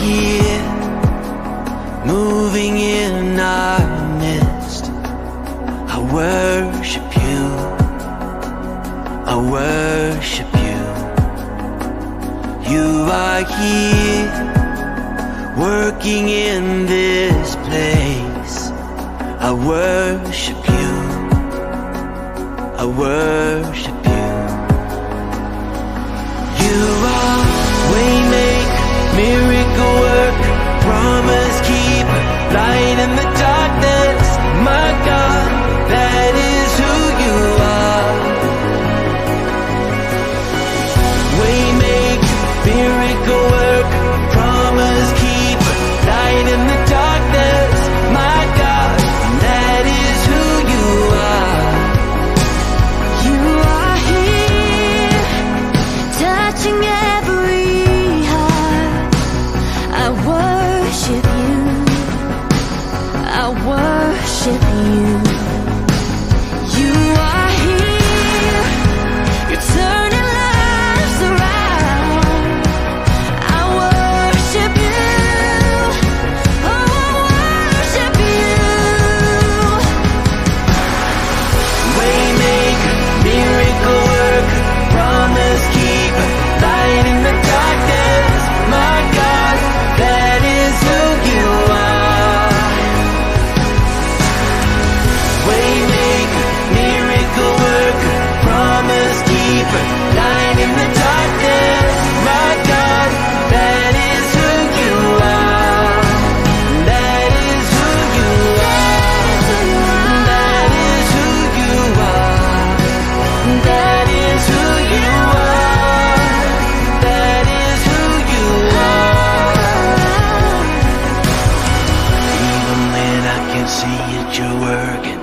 here, moving in our midst. I worship you. I worship you. You are here, working in this place. I worship you. I worship you. You are waymaker, miracle worker, promise keeper, light in the darkness. My God, that is who you are. Waymaker, miracle worker, promise keeper, light in the darkness. My God, that is who you are. You are here, touching every heart. I worship you. I worship you. You are here. You're turning lives around. I worship you. Oh, I worship you. Waymaker, miracle worker, promise keeper, light in the darkness. My God, that is who you are. Waymaker, miracle worker, promise keeper, light in the darkness. My God, that is who you are. That is who you are. That is who you are. That is who you are. That is who you are. Even when I can't see it, you're working.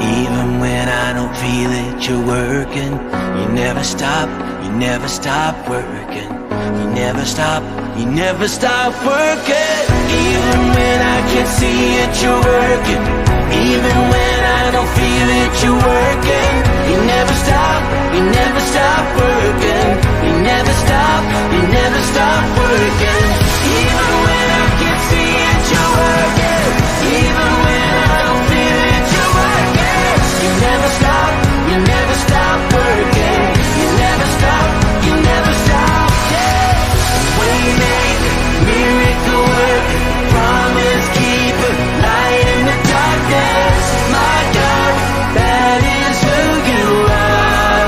Even when I don't feel it, you're working. You never stop, you never stop working. You never stop, you never stop working. Even when I can't see it, you're working. Even when I don't feel it, you're working. You never stop, you never stop working. You never stop, you never stop working. Even when I can't see it, you're working. Even when I don't feel it, you're working. You never stop, you never stop working. You never stop, you never stop. Yeah. Waymaker, miracle worker, promise keeper, light in the darkness. My God, that is who you are.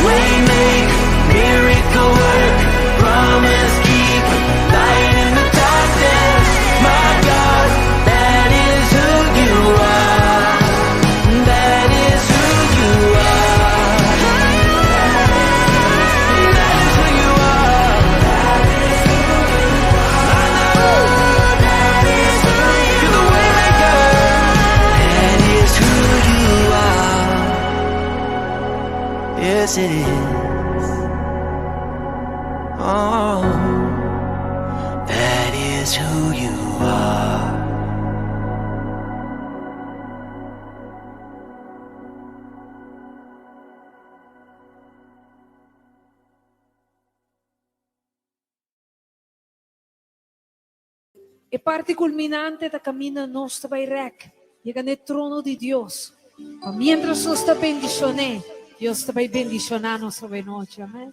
Waymaker, miracle worker, promise keeper, light in the darkness. My God, that is who you are. That is who you are. That is who you are. I know. You're the waymaker. That is who you are. Yes, it is. Oh, that is who you are. E parti kulminante ta kaminda nos ta bai rèk, yega na e trono di Dios. Ma miéntras nos ta bendishon'é, Dios ta bai bendishoná nos awe nochi. Amèn.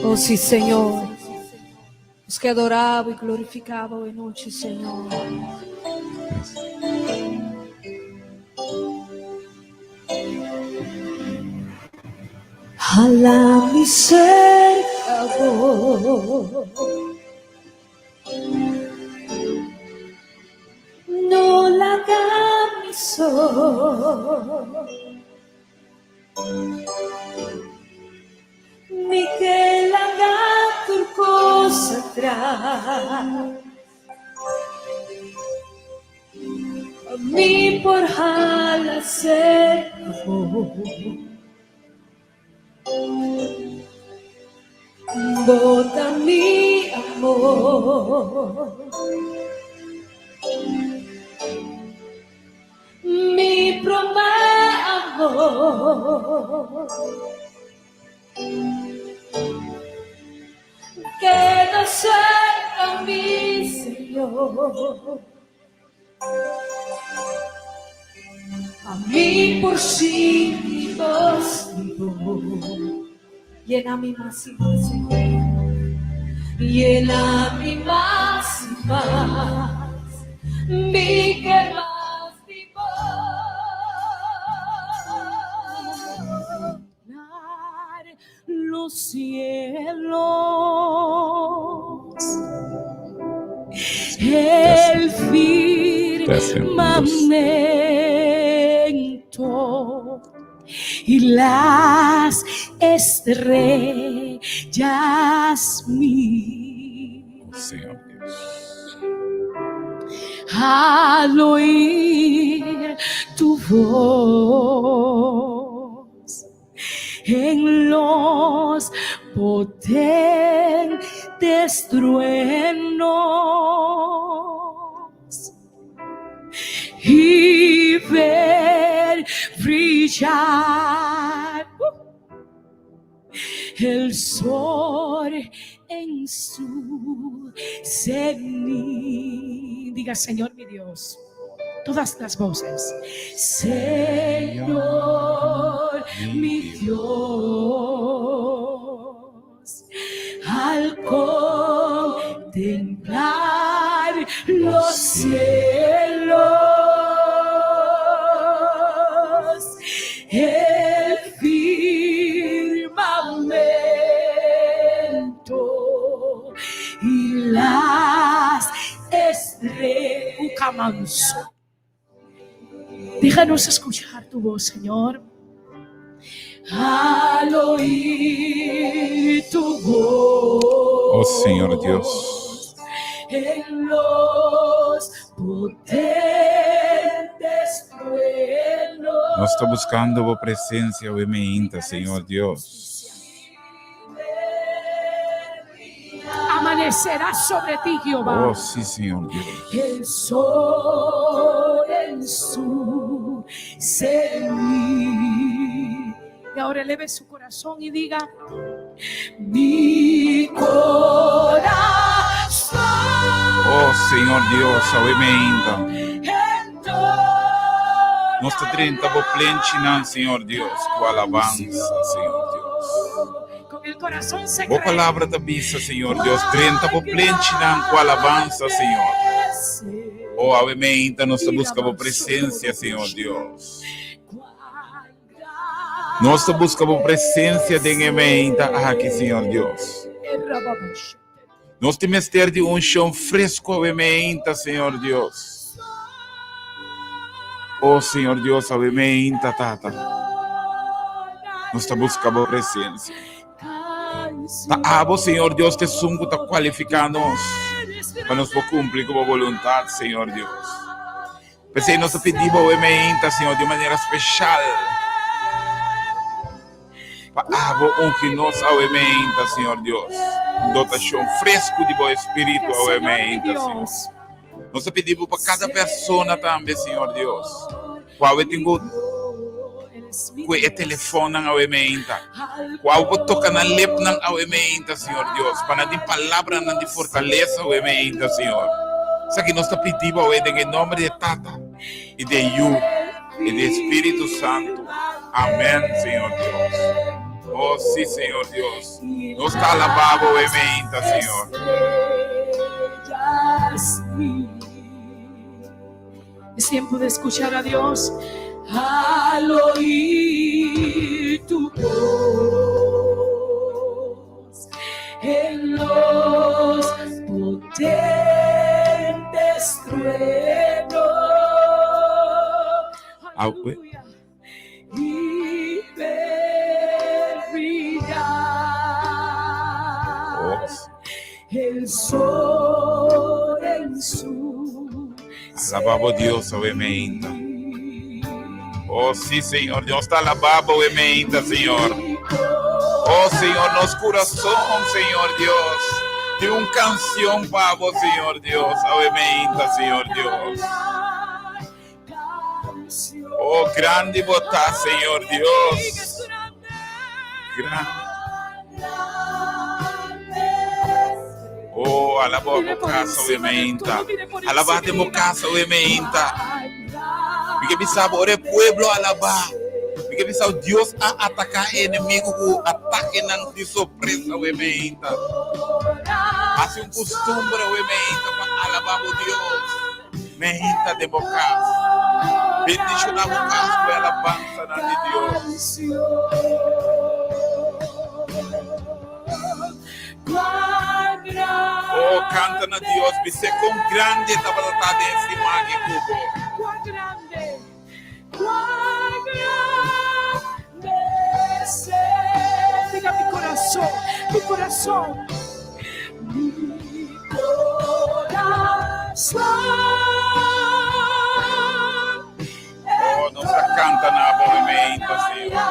Oh sí, Señor. Nos ke adorá bo i glorifiká bo awe nochi, Señor. Hala mi serka bo. No laga mi so. Mi ke laga tur kos atras. Pa mi por hala serka bo. Bo ta mi amor. Mi promé amor. Keda serka mi, Señor. Pa mi por sinti bos di bo. Yena mi mas i mas, Señor. Yena mi mas i mas. Mi ke mas di bo. Los cielos, el firmamento y las estrellas mil. Señor Dios. Al oír tu voz en los potentes truenos y ver brillar el sol en su cenit. Diga, Señor mi Dios, todas las voces. Señor mi Dios, al contemplar los cielos, el firmamento y las estrellas. Déjanos escuchar tu voz, Señor. Al oír tu voz. Oh Señor Dios. En los potentes truenos. Nos ta buskando bo presensia awe meinta, Señor Dios. Amanecerá sobre ti, Jehová. Oh, sí, Señor Dios. El sol en su cenit. Y ahora eleve su corazón y diga, mi corazón. Oh, Señor Dios, awe meinta. Nos ta drenta bo plenchinan, Señor Dios, ku alabansa, Señor Dios. Con el corazón se Bo cree. palabra ta bisa, Señor Dios, drenta bo plenchinan ku alabansa, Señor. Oh, awe meinta nos ta buska bo presensia, Señor Dios. Nos ta buska bo presensia den e meinta aki, Señor Dios. Nos tin mester di unshon fresco awe meinta, Señor Dios. Oh, Señor Dios, awe meinta, Tata. Nos ta busca bo presencia. Ta abo, Señor Dios, te esun ku ta kualifiká nos pa nos por kumpli ku bo boluntat, Señor Dios. P'esei nos ta pidi bo awe meinta, Señor, di un manera speshal pa abo ungi nos awe meinta, Señor Dios. Un dotashon fresku di bo Espiritu awe meinta, Señor. Nos ta pidi bo pa kada persona tambe, Señor Dios, ku awe tin ku ku e telefonnan awe meinta, ku awe por toka nan lepnan awe meinta, Señor Dios, pa nan tin palabranan di fortalesa awe meinta, Señor. Esaki nos ta pidi bo awe den e nomber di e Tata, i di e Yu, i di e Spiritu Santu. Amen, Señor Dios. Oh, sí, Señor Dios. Nos ta alabá bo awe meinta, Señor. Es tiempo de escuchar a Dios al oír tu voz en los potentes truenos. Aleluya. Y ver brillar el sol en su Alabá bo Dios awe meinta. Oh, sí, Señor. Dios ta alabá bo awe meinta, Señor. Oh, Señor, nos corazón, Señor Dios. Tin un canción pa bo, Señor Dios. Awe meinta, Señor Dios. Oh, grandi bo ta, Señor Dios. Grandi. Oh, alaba bo casa, we meinta. Alaba den bo casa, we meinta. Mi ke bisa bo, ora e pueblo alaba. Mi ke bisa Dios a ataca e enemigo ku atakenan di sorpresa, we meinta. Hasi un costumbre, we meinta, pa alaba bo Dios. Meinta den bo cas. Bendiciona bo cas ku e alabansanan di Dios. Oh, canta na Dios, bis'é con grandi e tabata ta den e siman aki cu bo. Diga mi corazón, mi corazón, mi corazón. Oh, nos ta canta na bo, mi meinta, Señor Dios.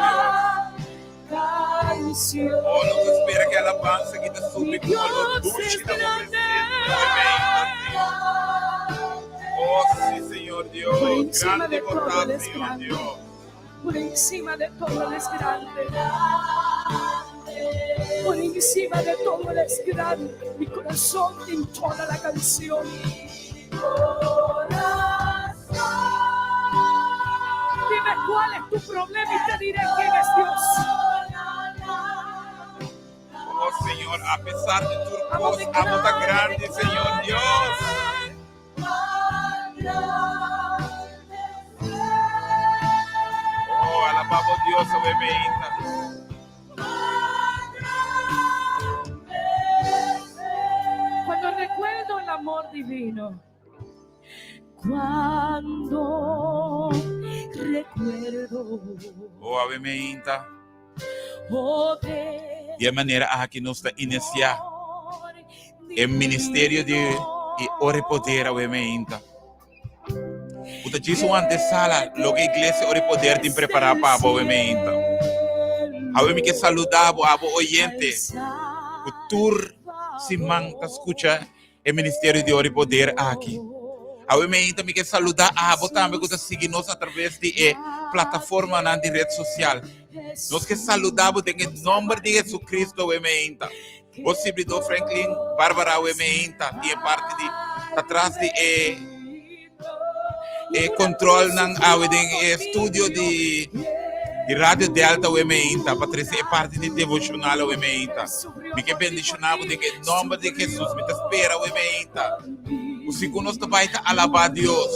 Oh, nos ta spera ku e alabansa aki ta subi ku olor dushi na bo presensia, Señor. Oh, sí, Señor Dios, grandi bo ta, Señor Dios. Por encima de todo Él es grande. Por encima de todo Él es grande. Mi corazón entona la canción. Dime cuál es tu problema y te diré quién es Dios. Oh Señor, a pesar di tur cos, abo ta grandi, Señor Dios. Oh, alabá bo Dios, awe meinta. Cuando recuerdo el amor divino. Cuando recuerdo. Oh, awe meinta. Di e manera aki nos ta inisiá e ministerio di e Ora e Poder awe meinta. Ku ta djis un antesala loke Iglesia Ora e Poder tin prepará pa bo awe meinta. Awe mi ke saludá bo, abo oyente ku tur siman ta skucha e ministerio di Ora i Poder aki. Awe meinta mi ke saluda abo tambe ku ta sigui nos atraves di e plataformanan di red sosial. Nos ke saluda bo den e nomber di Jesucristo awe meinta. Bo sirbidor Franklin Barbara awe meinta tin e parti di patras di e E controlnan awe den e studio di di Radio Delta awe meinta pa trece e parti di devocional awe meinta. Mi ke bendiciona bo den e nomber di Jesus. Mi ta spera awe meinta ku segun nos ta bai ta alaba Dios,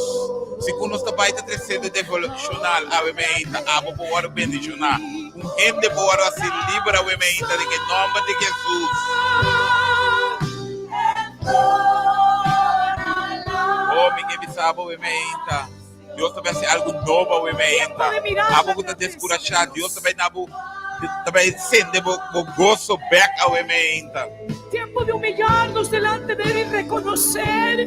segun nos ta bai ta trece de devocional awe meinta, abo por wòrdu bendiciona. Un hende por wòrdu hasi liber awe meinta den e nomber di Jesus. Oh, mi ke bisa bo awe meinta. Dios ta bai hasi algu nobo awe meinta. Abo ku ta deskurashá, Dios ta bai na bo, ta bai sende bo, bo goso bèk awe meinta. Tiempo de humillarnos delante de Él y reconocer.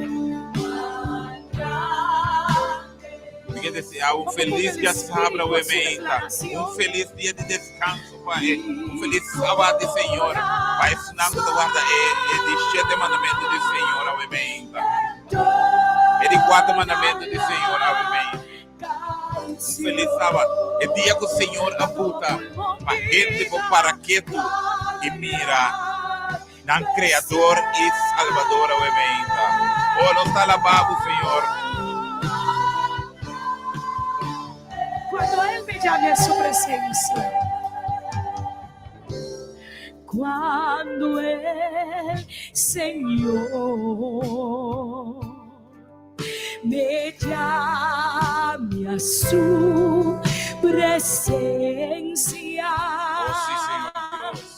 Mi ke deseá un felis dia sabra awe meinta, un felis dia di deskanso pa e, un felis sabat di Señor pa esnan ku ta warda e e di shete mandamentu di Señor awe meinta. E di kuater mandamentu di Señor awe meinta. Un felis sabat, e dia ku Señor a buta pa hende por para ketu i mira Nan Creador y Salvador awe meinta. Oh, nos ta alabá bo, Señor. Cuando Él me llame a su presencia. Cuando el Señor me llame a su presencia. Oh, sí, Señor Dios.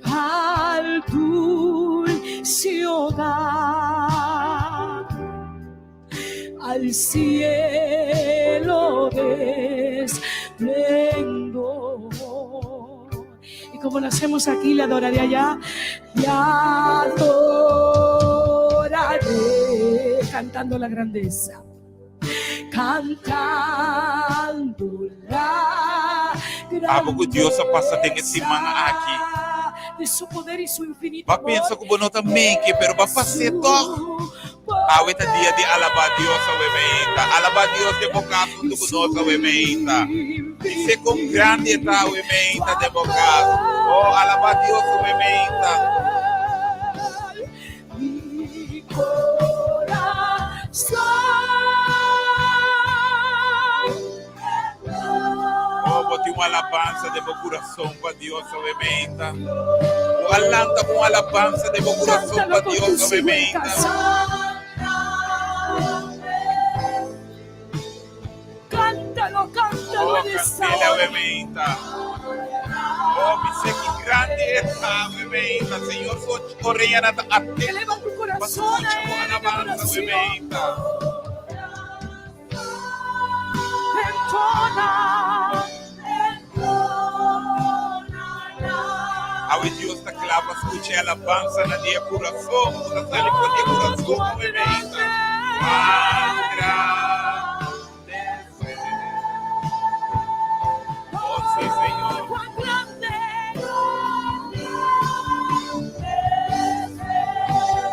Al dulce hogar, al cielo de esplendor. Y como lo hacemos aquí, le adoraré allá, le adoraré, cantando la grandeza. Cantando la Abo ku Dios a pasa den e siman aki. De su poder y su infinito Ba pensa ku bo no ta meke, pero ba pas'é tòg. Awe ta dia di alabá Dios awe meinta. Alabá Dios den bo kas huntu ku nos awe meinta. Bis'é kon grandi e ta awe meinta den bo kas. Oh, alabá Dios awe meinta. Oh, bo tin un alabansa den bo kurason pa Dios awe meinta. Bo a lanta ku un alabansa den bo kurason pa Dios awe meinta. Cántalo, cántalo Oh, en esta kant'el awe hora. meinta. Oh, bis'é ki grandi e ta awe meinta. Señor su oreyanan ta atento Eleva tu pa corazón a skucha bo Él en alabansa awe adoración. meinta. Entona. Awe Dios ta kla pa skucha e alabansanan di e kurason ku ta sali for di e kurason awe meinta. Cuán grande es. Oh, sí, Señor. Cuán grande.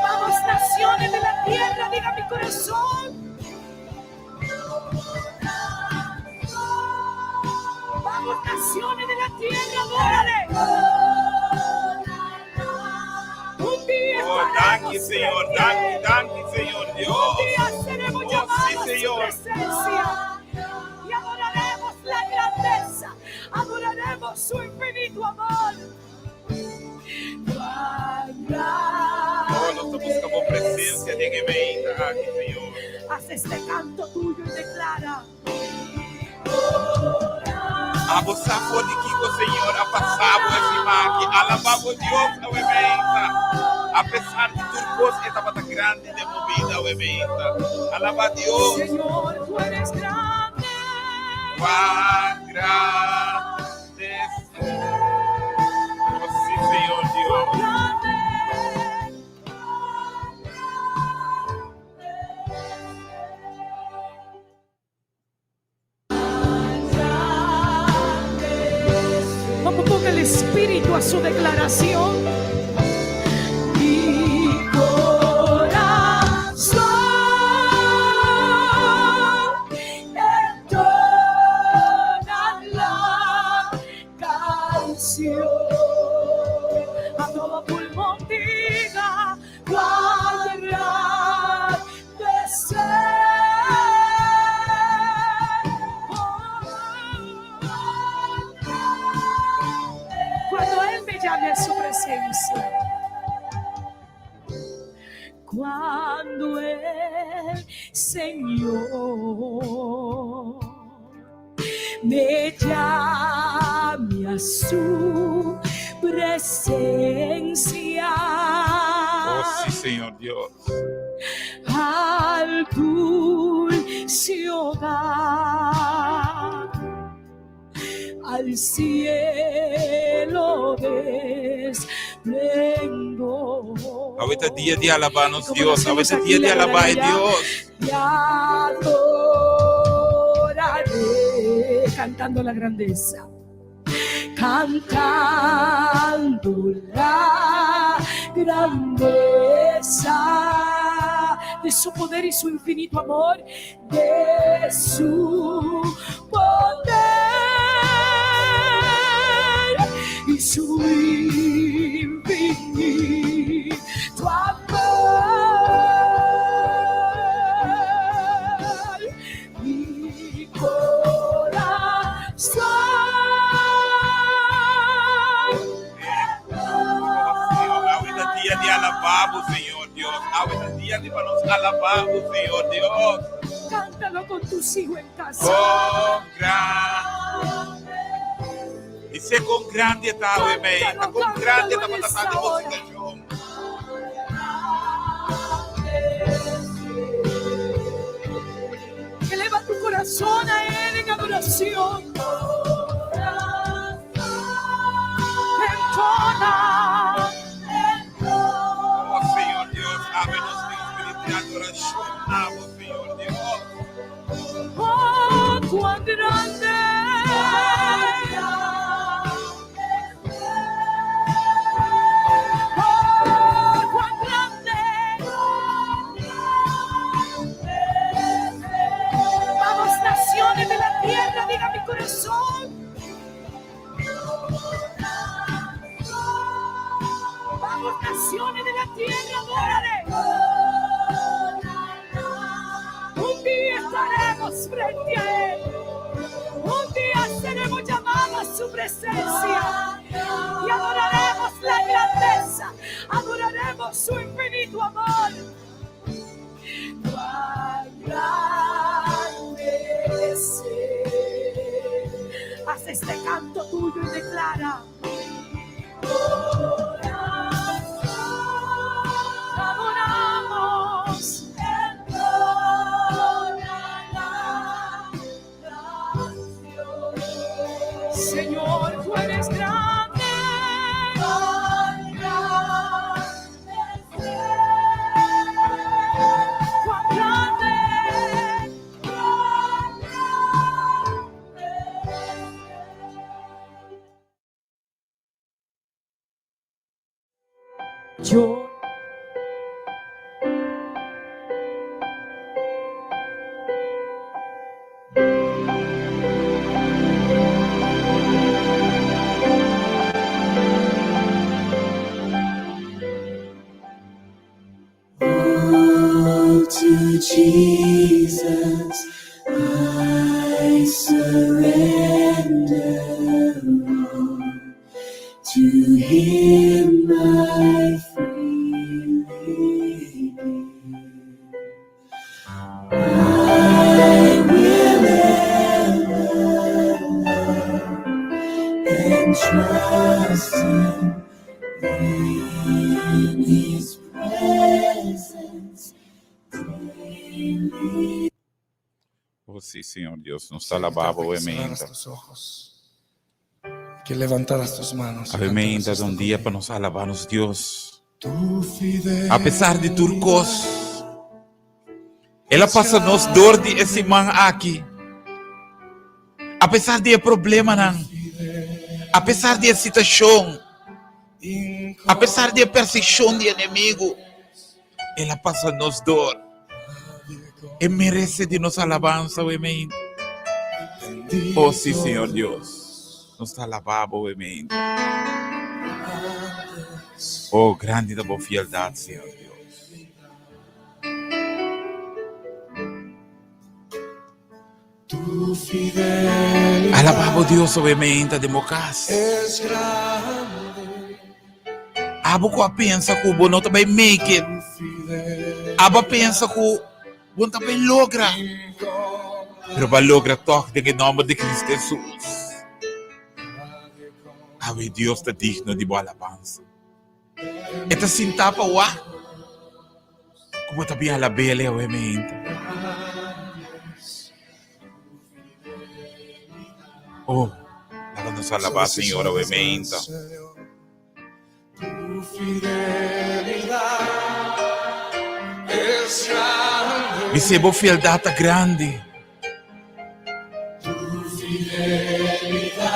Vamos, naciones de la tierra, diga mi corazón. Vamos, naciones de la tierra, adórale. Un día Oh, estaremos danki, Señor. de pie. Danki, danki, Señor Dios. Un día seremos Oh, sí, llamados a su Señor. presencia y adoraremos la grandeza, adoraremos su infinito amor. Cuán Oh, nos ta buska bo presensia den e mainta aki, Señor. Haz este canto tuyo y declara. Abo sa for di kiko, Señor, a pasa bo e siman aki. Alabá bo Dios awe mainta. Apesar di tur kos, e tabata grandi den bo bida awe mainta. Alabá Dios. Señor, tú eres grande. Cuán grande es. Oh, sí, Señor Dios. Grande. Vamos, ponga el espíritu a su declaración. Mi corazón entona la canción. A todo pulmón diga cuán grande es Él. Cuando Él me llame a su presencia. Cuando el Señor me llame a su presencia. Oh, sí, Señor Dios. Al dulce hogar, al cielo de esplendor. Awe ta dia di alabá nos Como Dios. lo Awe ta hacemos dia aquí, di la alabá adoraré Dios. Te adoraré, cantando la grandeza, cantando la grandeza de su poder y su infinito amor, de su poder y su infinito amor. Mi corazón. Oh, Awe ta dia di alabá, Señor Dios. Awe ta dia di pa nos alabá, Señor Dios. Cántalo con tus hijos en casa. Kon grandi. Bis'é kon grandi e ta, mei. Kon grandi e tabata den bo situashon. Eleva tu corazón a Él en adoración. Entona. Oh, Señor Dios, ábrenos mi espíritu de adoración. Amo, Señor Dios. Oh, cuán grande. Oh, cuán grande. corazón. Vamos, naciones de la tierra, adórale. Un día estaremos frente a Él. Un día seremos llamados a su presencia y adoraremos la grandeza, adoraremos su infinito amor. Cuán grande es Él. Haz este canto tuyo y declara. Adoramos Señor, tú eres grande. Cuán grande. Yo. Oh, to Jesus I surrender all. To Him I freely give. I will ever love and trust Him in His presence daily. Oh, sí, Señor Dios, nos ta alabá bo Que awe cerraras mainta. tus ojos, que levantaras tus manos. y Awe mainta cantaras ta un esta dia pa conmigo. nos alabá nos Dios. Tu A pesar di tur fidelidad kos, El a es pasa nos dor di e grande, siman aki. A pesar di e problemanan, a pesar di e situashon, a pesar di e persekshon di enemigu, El a pasa nos dor. E merese di nos alabansa, awe mainta. Oh, sí, Señor Dios. Nos ta alabá bo, awe mainta. Oh, grandi ta bo fieldat, Señor Dios. Tu fidelidad Alabá bo Dios awe mainta den bo kas. es grande. Abo ku a pensa ku bo no ta bai make it. Tu fidelidad Abo a pensa ku bo no ta bai logra. Pero bo a logra tòg den e nòmber di Cristo Hesus. Awe Dios ta digno di bo alabansa. E ta sintá pa wak ku bo ta bin alab'el awe mainta. Oh, laga nos alabá Señor awe mainta. Tu fidelidad es grande. Bis'é bo fieldat ta grandi. Tu fidelidad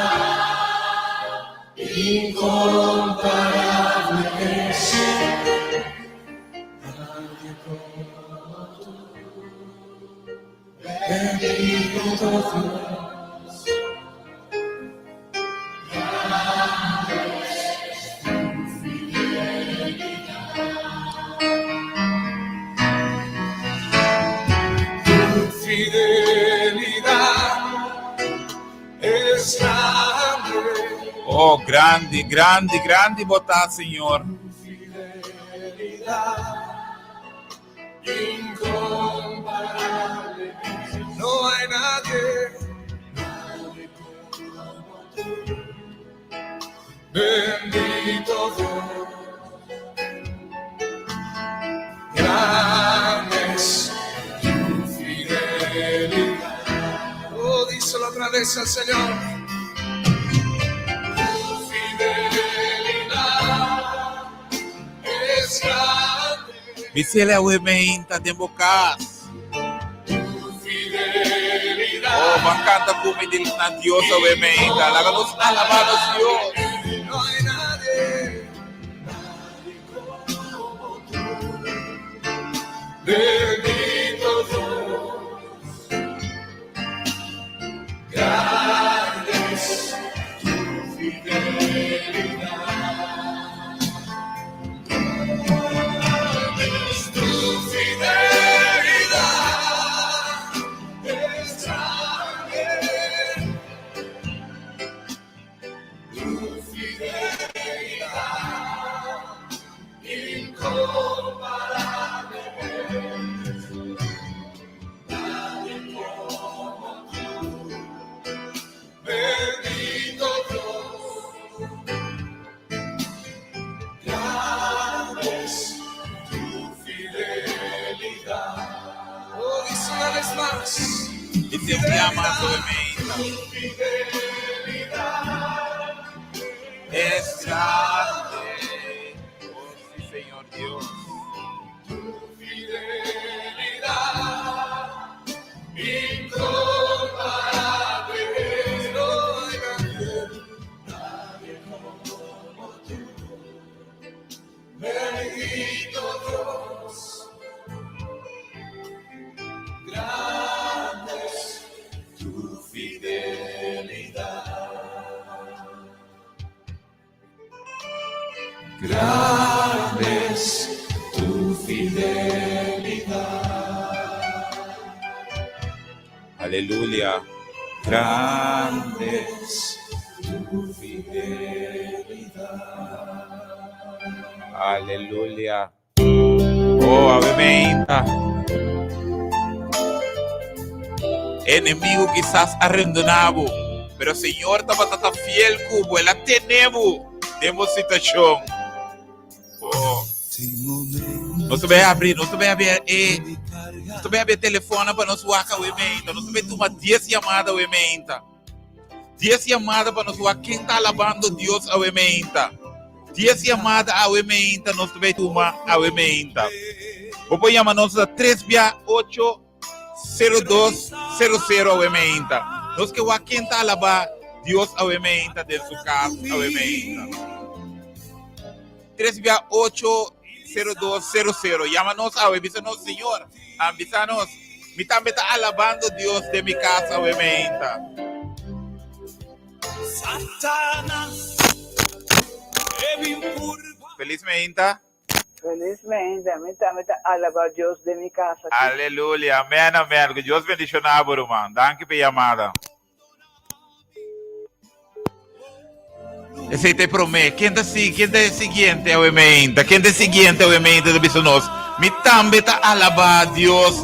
incomparable es. Nadie como tú. Bendito Dios. Grande es tu fidelidad. Tu fidelidad es grande. Oh, grandi, grandi, grandi bo ta, Señor. Tu fidelidad incomparable. No hay nadie, nadie como tú. Bendito Dios. Grande es tu fidelidad. Oh, díselo otra vez al Señor. Tu fidelidad es grande. Bis'é awe mainta den bo kas. Tu fidelidad. Oh, ban kanta ku mi na Dios awe mainta. Laga nos alabá nos Dios. No hay nadie, nadie como tú. Bendito Dios. Grande. más. Bis'é un bia mas awe meinta. Es grande. Oh, sí, Señor Dios. Tu fidelidad incomparable es. No hay nadie, nadie como tú. Bendito Dios. Grande es tu fidelidad. Grande es tu fidelidad. Aleluya. Grande es tu fidelidad. Aleluya. Oh, awe meinta. Enemigu kisas a rondoná bo, pero Señor tabata ta fiel ku bo, el a tene bo den bo situashon. Oh. Nos ta bai abri, nos ta bai abri e, nos ta bai abri e telefono pa nos wak awe meinta. Nos ta bai tuma dies yamada awe meinta. Dies yamada pa nos wak ken ta alabando Dios awe meinta. Dies yamada awe meinta nos ta bai tuma awe meinta. Bo por yama nos na tres bia ocho sero dos sero sero awe meinta. Nos ke wak ken ta alaba Dios awe meinta den su kas awe meinta. Tres bia ocho sero dos sero sero. Yama nos awe bisa nos Señor, bisa nos mi tambe ta alabando Dios den mi kas awe meinta. Feliz meinta. Feliz meinta, mi tambe ta alaba Dios den mi kas aki. Aleluya, amen, amen. Ku Dios bendiciona bo ruman. Danki pa e yamada. Esei ta e promé. Ken ta si, ken ta e siguiente awe meinta? Ken ta e siguiente awe meinta ta bisa nos, Mi tambe ta alabá Dios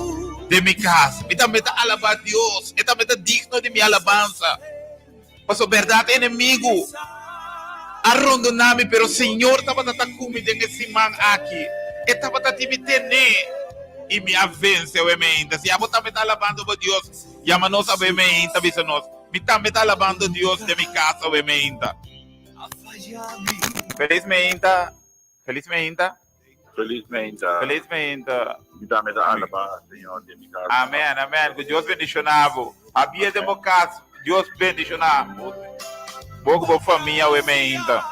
den mi kas. Mi tambe ta alabá Dios. E tambe ta digno di mi alabansa. Pasobra bèrdat enemigu a rondoná mi, pero Señor tabata ta ku mi den e siman aki. E tabata tin mi tené i mi a vense awe meinta. Si abo tambe ta alabando bo Dios, Yama nos awe meinta, bisa nos, Mi tambe ta alabando Dios den mi cas awe meinta. Feliz meinta, feliz meinta. Feliz meinta. Feliz meinta. Mi tambe ta alaba Señor den mi cas. Amen, amen. Cu Dios bendiciona bo. Habia den bo cas, Dios bendiciona bo. Bo cu bo famia awe meinta.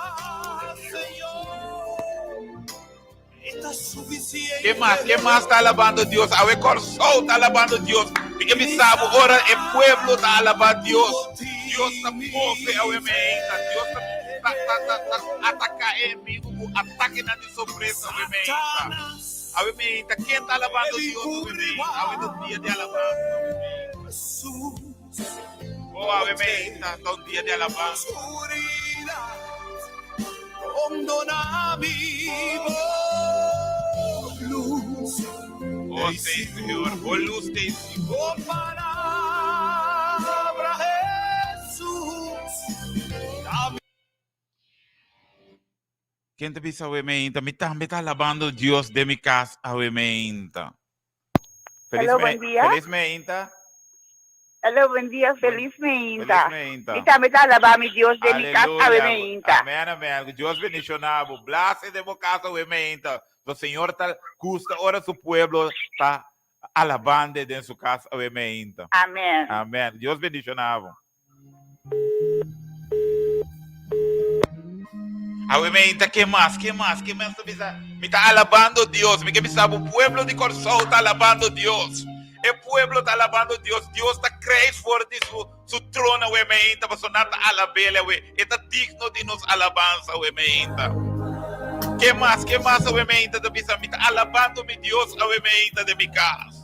Ke mas? Ke mas ta alabando Dios? Awe Kòrsou ta alabando Dios. Mi ke bisa bo ora e pueblo ta alabá Dios, Dios ta move awe meinta. Dios ta ta ta ta ta ataká e enemigu ku atakenan di sorpresa awe meinta. Awe meinta, ken ta alabando Dios awe meinta? Awe ta un dia di alabansa awe meinta. Oh, awe meinta ta un dia di alabansa. Oh, sí, Señor, bo luz te Ken ta bisa awe meinta? Mi tambe ta alabando Dios den mi cas awe meinta. Feliz Hello, buen dia. Feliz meinta. Hello, buen dia. Feliz meinta. Feliz meinta. Mi tambe ta alaba mi Dios den mi cas awe Aleluya. meinta. Amen, amen. Dios bendiciona bo. Blase den bo cas awe meinta. Lo Señor ta gusta ora su pueblo ta alabande den su cas awe meinta. Amen. Amen. Dios bendiciona bo. Awe meinta, ke mas, ke mas, ke mas ta bisa? Mi ta alabando Dios. Mi ke bisa bo pueblo di Kòrsou ta alabando Dios. E pueblo ta alabando Dios. Dios ta krijs for di su, su trono awe meinta, pasobra nan ta alab'El awe. E ta digno di nos alabansa awe meinta. Ke mas, ke mas awe meinta ta bisa? Mi ta alabando mi Dios awe meinta den mi kas.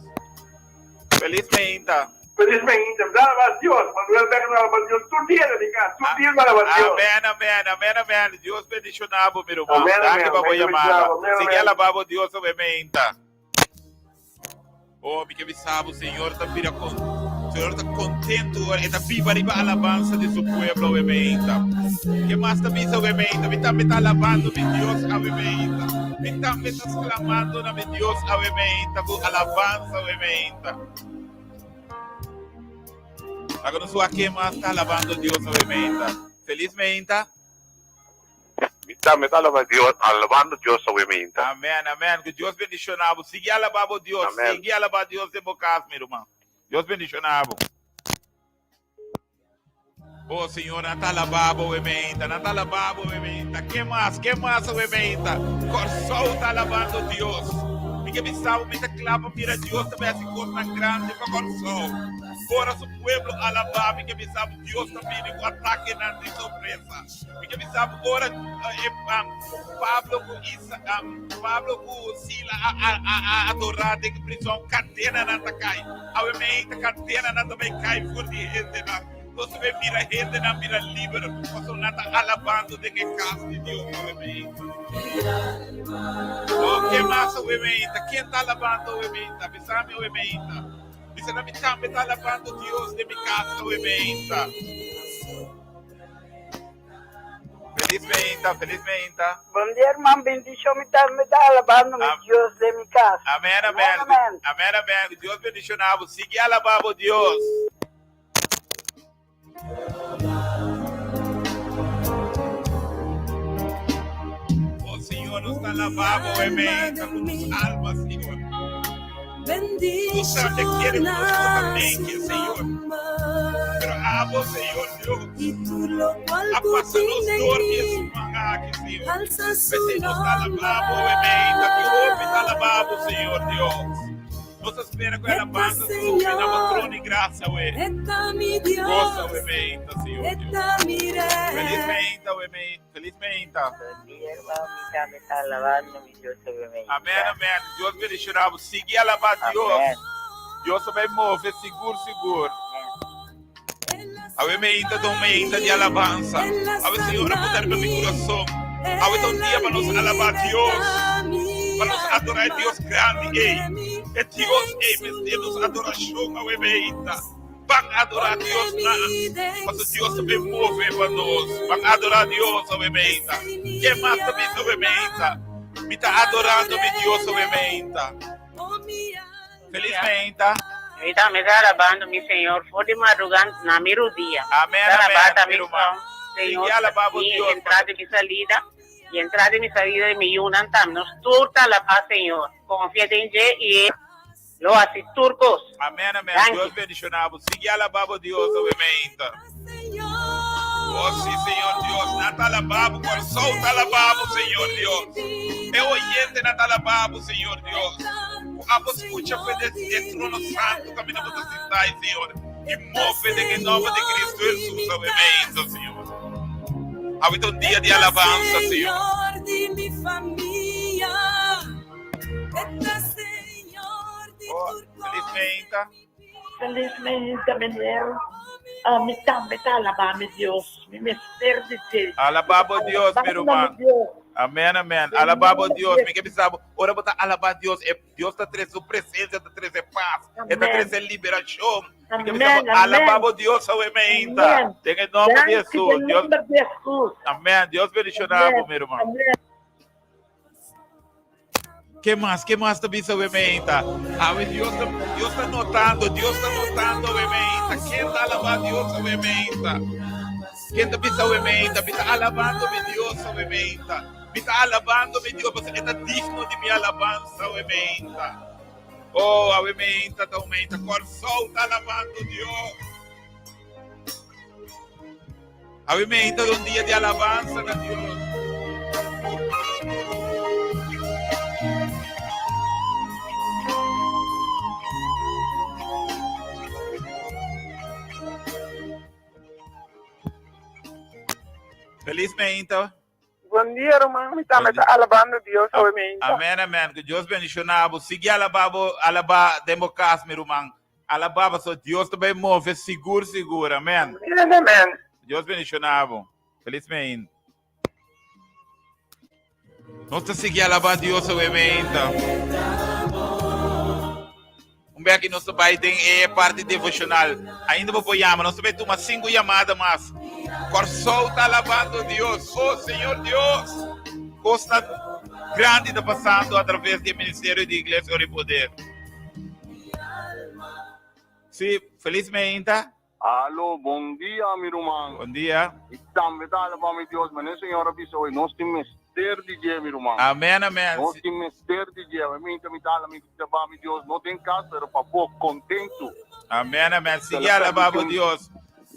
Feliz meinta. Feliz meinta. Mi ta alaba Dios. Manuel Becker ta alaba Dios tur dia na mi cas. Tur dia mi ta alaba Dios. Amen, amen, amen, amen. Dios bendiciona bo, mi ruman. Amen, Danki amen. pa bo Amen, yamada. amen, amen. Sigui alaba bo Dios awe meinta. Oh, mi ke bisa bo, Señor ta bira con, Señor ta contento ora e ta biba riba alabansa di su pueblo awe meinta. Ke mas ta bisa awe meinta? Mi tambe ta alabando mi Dios awe meinta. Mi tambe ta sclamando na mi Dios awe meinta cu alabansa awe meinta. Laga nos wak ken mas ta alabando Dios awe meinta. Felis meinta. Mi tambe ta alaba Dios, alabando Dios awe meinta. Amen, amen. Ku Dios bendishona bo. Sigui alaba bo Dios. Amen. Sigui alaba Dios den bo kas, mi ruman. Dios bendishona bo. Oh Señor, nan ta alaba bo awe meinta. Nan ta alaba bo awe meinta. Ken mas? Ken mas awe meinta? Kòrsou ta alabando Dios. Mi ke bisa bo, mi ta kla pa mira Dios ta bai hasi kosnan grandi pa Kòrsou. Ora su pueblo alabá, mi ke bisa bo, Dios ta bini ku atakenan di sorpresa. Mi ke bisa bo, ora eh, um, Pablo ku Isa, um, Pablo ku Sila a, a, a, a adorá den prison, kadenanan ta kai. Awe meinta kadenanan ta bai kai for di hendenan. Nos ta bai mira hendenan bira liber, pasobra nan ta alabando den e kas di Dios awe meinta. Oh, ken mas awe meinta? Ken ta alabando awe meinta? Bisa mi awe meinta. Bisa na mi tambe ta alabando Dios den mi kas awe meinta. Feliz meinta, feliz meinta. Bon dia, herman. Bendicion. Mi tambe ta alabando mi Dios den mi cas. Amen, amen. Amen. Amen, amen. Dios bendiciona bo. Sigui alaba bo Dios. Oh Señor, nos ta alaba bo, amen. Ta cu nos alma, Señor. Nos tambe quiere cu nos no ta menke, Señor. Pero abo, Señor Dios, a pasa nos door di e siman aki, Señor. P'esei nos ta alaba bo, amen. Ta ki hopi ta alaba bo, Señor Dios. Nos ta spera ku e alabansa subi na bo trono di grasia, we. Gosa, we, meinta, Señor Dios. Feliz meinta, we, meinta. Feliz meinta. Bon dia, hermano. Mi tambe ta alabando mi Dios awe meinta. Amen, amen. Dios bendiciona bo. Sigui alaba Dios. Amen. Dios ta bay move sigur, sigur. Awe meinta ta un meinta di alabansa. Awe Señor a pone riba mi kurason. Awe ta un dia pa nos alabá Dios, pa nos adorá e Dios grandi ei. E Dios ei mester nos adorashon awe meinta. Ban adorá Dios na, pasobra Dios ta bin move pa nos. Ban adorá Dios awe meinta. Ken mas ta bisa awe meinta? Mi ta adorando mi Dios awe meinta. Feliz meinta. Mi tambe ta alabando mi Señor for di madruga na mi rudia. Amen, Ta alaba amen, ta mi mi ruman. Señor, Sigui alaba bo mi Dios, entrada y mi salida, y entrada y mi salida di mi yunan tambe. Nos tur ta alaba Señor. Confia den dje y e lo haci tur cos. Amen, amen. Danki. Dios bendiciona bo. Sigui alaba bo Dios awe meinta. Oh sí, Señor Dios, nan ta alaba bo, Kòrsou ta alaba bo, Señor Dios. E oyentenan ta alaba bo, Señor Dios. Ku abo skucha fe den e trono santu kaminda bo ta sintá, Señor, i move den e nòmber di Kristu Hesus awe meinta, Señor. Awe ta un dia di alabansa, Señor. Oh, felis meinta. Felizmente, meneer, mi tambe ta alabá mi Dios. Mi mester di dje. Alabá bo Dios, mi Alabando mi ruman. Dios. Amen, amen. Den Alabá bo nomber Dios. di Mi ke bisa bo, ora bo ta alabá Dios, e Dios ta trese su presencia, ta trese paz, e ta Amen. trese liberacion. Mi ke bisa bo, Amen, alabá amen. bo Dios awe meinta. Amen. Den e nomber di Danki Jesus. den Dios, nomber di Jesus. amen. Dios bendiciona bo, Amen, mi ruman. amen. Ke mas? Ke mas ta bisa awe meinta? Awe Dios ta, Dios ta notando, Dios ta notando awe meinta. Ken ta alabá Dios awe meinta? Ken ta bisa awe meinta? Mi ta alabando mi Dios awe meinta. Mi ta alabando mi Dios pasobra e ta digno di mi alabansa awe meinta. Oh, awe meinta ta un meinta. Kòrsou ta alabando Dios. Awe meinta ta un dia di alabansa na Dios. Feliz meinta. Bon dia, ruman. Mi tambe ta alabando Dios awe meinta. Amen, amen. Ku Dios bendiciona bo. Sigui alaba bo, alaba den bo kas, mi ruman. Alabá pasobra Dios ta bai move sigur sigur. Amen. Amen, amen. Dios bendiciona bo. Feliz meinta. Nos ta sigui alabá Dios awe meinta. Un bek nos ta bai den e parti devocional. Ainda bo por yama. Nos ta bai tuma cinco yamada mas. Kòrsou ta alabando Dios. Oh Señor Dios. Kosnan grandi ta pasando a traves di e ministerio di Iglesia Ora i Poder. Sí, feliz meinta. Alo, bon dia mi ruman. Bon dia. Mi tambe ta alabá mi Dios, manera Señor a bisa hoy, nos tin mester di dje, mi ruman. Amen, amen. Nos tin mester di dje. Awe minta mi ta ala, mi alabá mi Dios, no den kas, pero pafó, kontentu. Amen, amen. Sigui alabá bo Dios.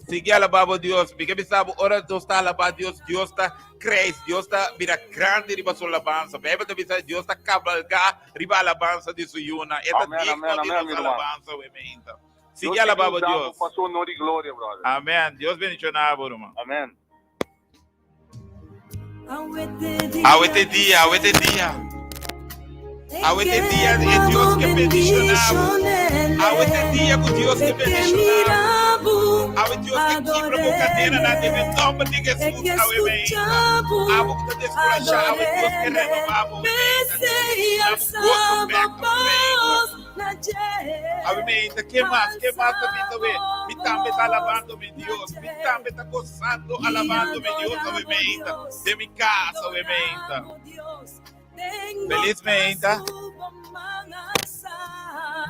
Sigui alabá bo Dios. Mi ke bisa bo, ora nos ta alabá Dios, Dios ta krijs, Dios ta bira grandi riba su alabansa. Bijbel ta bisa, Dios ta kabalgá riba alabansa di su yunan. E ta Amen, digno amen, di amen, nos mi ruman. alabansa, awe meinta. Dios Sigui alabá bo sigui usa bo Dios. pa su honor i gloria, brother. Amen. Dios bendiciona bo, ruman. Amen. Awe te dia, awe te dia. Awe te dia e Dios ke bendiciona bo. Awe te dia ku Dios ke bendiciona bo. Awe Dios ke kibra bo kadenanan den e nomber di Jesus. Awe meinta. Abo ku ta deskurashá, awe Dios ke renobá bo meinta. Duna bo goso bek, awe meinta. Awe meinta, ke mas, ke mas ta bisa we? Mi tambe ta alabando mi Dios. Mi tambe ta gozando alabando mi Dios awe meinta. Den mi kas awe meinta. Feliz meinta.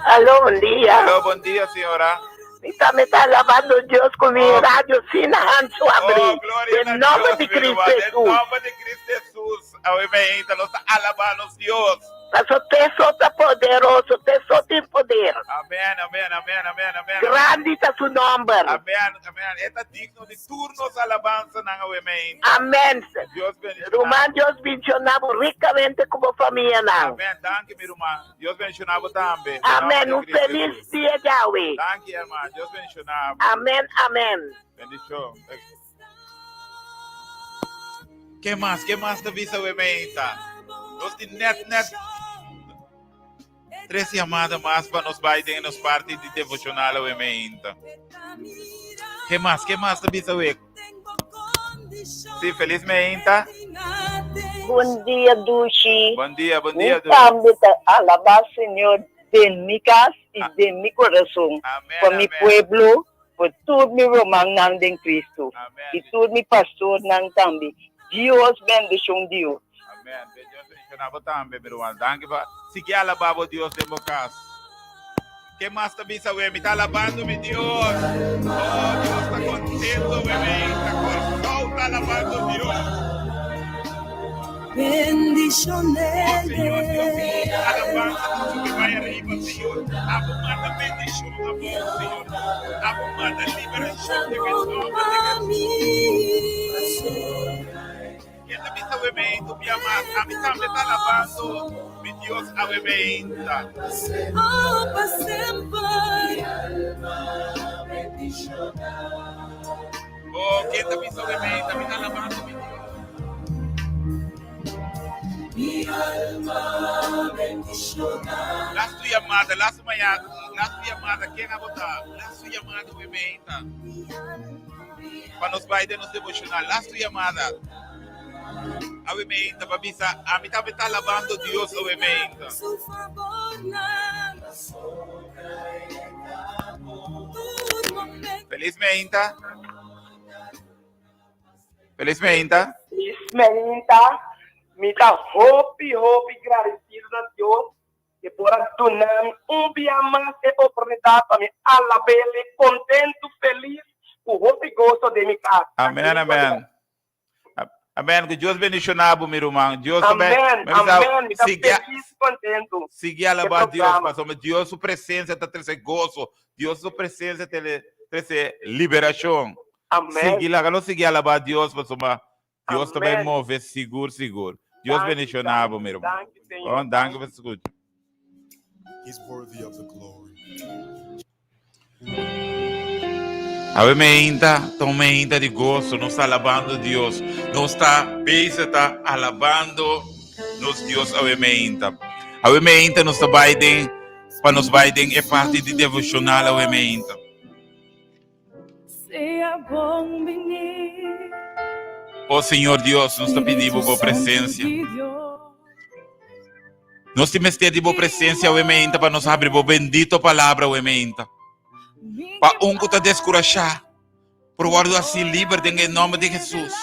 Aló, bon dia. Aló, bon dia, señora. Mi tambe ta alabando Dios ku mi Oh. radio sin hanchu abrí. Oh, gloria Den na nomber Dios, di mi Cristo ruman. Den Jesús. nomber di Cristo Jesús. Awe meinta, nos ta alabá nos Dios. Paso te so ta poderoso, te so tin poder. Amen, amen, amen, amen, amen. Grandi ta su nomber. Amen, amen. E ta digno di tur nos alabansanan awe meinta. Amen. Dios bendiciona Ruman bo. Dios bendiciona bo ricamente cu bo famianan. Amen. Danki mi ruman. Dios bendiciona bo tambe. Den Amen. nomber di Un Cristo feliz Jesus. dia djawe. Danki herman. Dios bendiciona bo. Amen, amen. Bendicion. Ke mas? Ke mas ta bisa we meinta? Nos tin net net tres yamada mas pa nos bai den nos parti di devocional we meinta. Ke mas? Ke mas ta bisa we? Sí, feliz meinta. Bon dia, Dushi. Bon dia, bon Mi dia, Dushi. tambe ta alabá Señor den mi kas i den mi kurason Amen, pa mi amen. pueblo Por tur mi rumannan den Cristo Amen. y tur mi pastornan tambe. Dios bendicion Dios. Amen. Be Dios bendiciona bo tambe, mi ruman. Danki pa sigui alaba bo Dios den bo cas. Ke mas ta bisa we? Mi ta alabando mi Dios. Oh, Dios ta contento, we. Mi ta Corsou ta alabando Dios. Oh, Señor Dios, alabanza ta subi bai ariba, Señor. Abo manda bendicion abou, Señor. Abo manda liberacion den e nomber di Jesus. Ken ta bisa awe meinta un bia mas? Ami tambe ta alabando mi Dios awe meinta. Oh, ken ta bisa awe meinta? Mi ta alabando mi Dios. Lastu yamada, lastu mañana, lastu yamada, ken a bota? Lastu yamada awe meinta. Pa nos bai den nos devocional. Lastu yamada. Awe meinta pa bisa, ami tambe ta alabando Dios awe meinta. Feliz meinta. Feliz meinta. Feliz meinta. Mi ta hopi hopi gradecido na Dios que por a duna mi un bia mas e oportunidad pa mi alabele contento, feliz, cu hopi goso den mi cas. Amen, amen. Amen. Ku Dios bendiciona bo, mi ruman. Dios ta Amen, mi bisa, amen. Mi ta sigui a- feliz, contento. sigui alabá E Dios, programa. pasobra Dios su presencia ta trece gozo. Dios su presencia te trece liberacion. Amen. Sigui, laga nos sigui alabá Dios, pasobra Dios ta bai Amen. move sigur, sigur. Dios Danki, bendiciona bo, danki, mi ruman. danki, Señor. Bon, danki pa escucha. He's worthy of the glory. Awe meinta, ta un meinta di goso, nos ta alabando Dios. Nos ta bezig ta alabando nos Dios awe meinta. Awe meinta nos ta bai den, pa nos bai den e parti di devocional awe meinta. Sea bon bini. O Señor Dios, nos ta pidi bo bo presencia. Nos tin mester di bo presencia awe meinta pa nos habri bo bendito palabra awe meinta. Pa un ku ta deskurashá por wòrdu hasi liber den e nòmber di Hesus.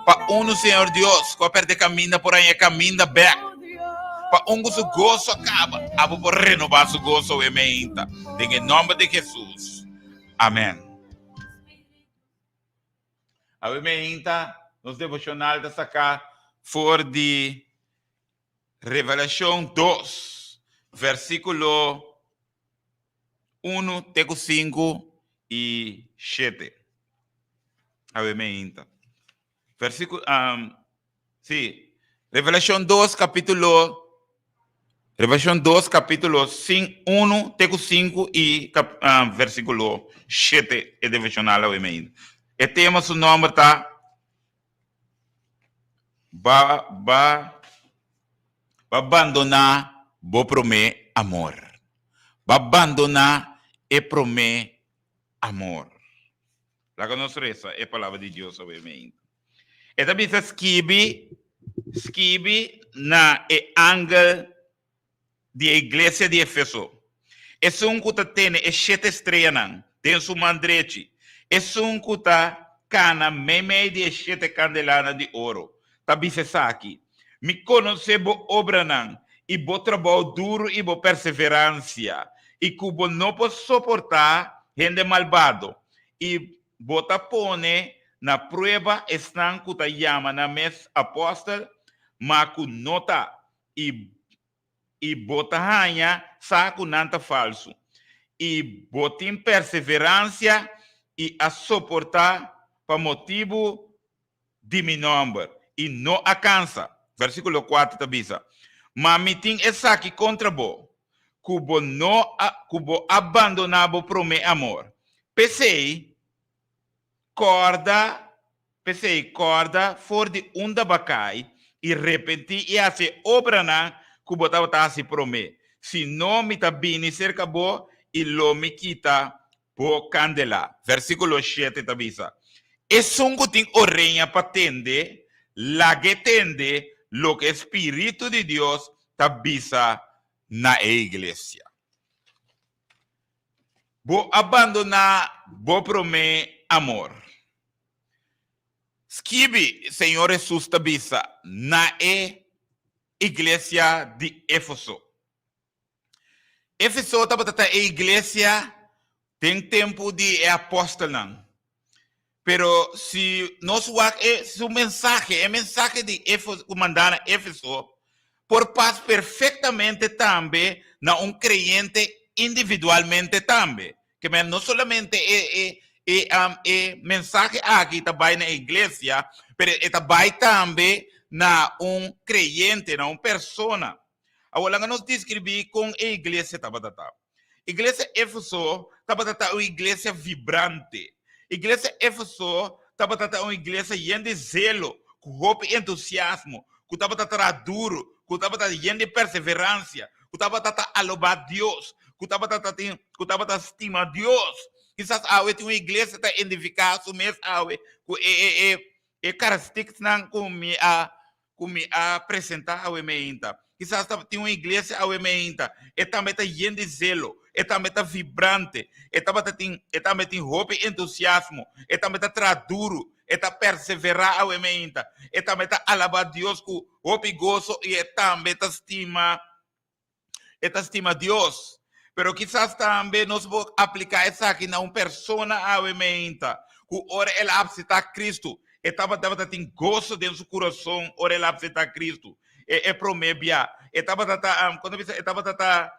Pa unu, Señor Dios, ku a pèrdè kaminda por haña e kaminda bèk. Pa un ku su goso a kaba, abo por renobá su goso awe meinta den e nòmber di Hesus. Amèn. Awe meinta nos devoshonal ta saká for di Revelashon dos, versíkulo unu te ku sinku i shete. Awe meinta. Versíkulo, um, sí, Revelashon dos, kapítulo, Revelashon dos, kapítulo sin, unu te ku sinku i kap, um, versíkulo shete e devoshonal awe meinta. E tema su nòmber ta Ba, ba, ba bandoná bo promé amor. Ba bandoná e promé amor. Laga nos resa e palabra di Dios awe meinta. E ta bisa skibi, skibi na e angel di e iglesia di Efeso, Esun ku ta tene e shete streanan den su man drechi, esun ku ta kana meimei di e shete kandelanan di oro, ta bisa esaki, Mi konosé bo obranan i bo trabou duru i bo perseveransia, i ku bo no por soportá hende malbado, i bo ta pone na prueba esnan ku ta yama nan mes apòstel, ma ku no ta, i i bo ta haña sa ku nan ta falsu, i bo tin perseveransia i a soportá pa motibu di mi nòmber, i no a kansa. Versíkulo kuater ta bisa, Ma mi tin esaki kontra bo, ku bo no a ku bo a bandoná bo promé amor. P'esei, kòrda P'esei, kòrda for di unda bo a kai i repentí i hasi e obranan ku bo tabata hasi promé. Si no, mi ta bini serka bo i lo mi kita bo kandelá. Versíkulo shete ta bisa, Esun ku tin oreña pa tende, lag'é tende loke e spiritu di Dios ta bisa na e iglesia. Bo a bandoná bo promé amor. Skibi, Señor Hesus ta bisa na e iglesia di Éfeso. Éfeso tabata ta e iglesia den tempu di e apòstelnan. Pero si nos wak e su mensahe, e mensahe di Éfeso ku mandá na Éfeso, por pas perfektamente tambe na un kreyente individualmente tambe. Ke men no solamente e e e um, e mensahe aki ta bai na e iglesia, pero e ta bai tambe na un kreyente, na un persona. Awor laga nos deskribí kon e iglesia tabata ta. Iglesia Éfeso tabata ta un iglesia vibrante. Iglesia Éfeso tabata ta un iglesia yen di zelo, ku hopi entusiasmo, ku tabata traha duru, ku tabata yen di perseveransia, ku tabata ta alobá Dios, ku tabata ta tin, ku tabata stima Dios. Kisas awe tin un iglesia ta identifiká su mes awe ku e e e e karakteristiksnan ku mi a ku mi a presentá awe meinta. Kisas ta tin un iglesia awe meinta, e tambe ta yen di zelo, e tambe ta vibrante, e tabata tin e tambe tin hopi entusiasmo, e tambe ta traha duru, e ta perseverá awe meinta, e tambe ta alabá Dios ku hopi goso i e tambe ta stima e ta stima Dios. Pero kisas tambe nos por apliká esaki na un persona awe meinta ku ora el a apseptá Kristu, e tabata tabata tin goso den su kurason ora el a apseptá Kristu. E e promé bia. E tabata ta, kon ta bisa, e tabata ta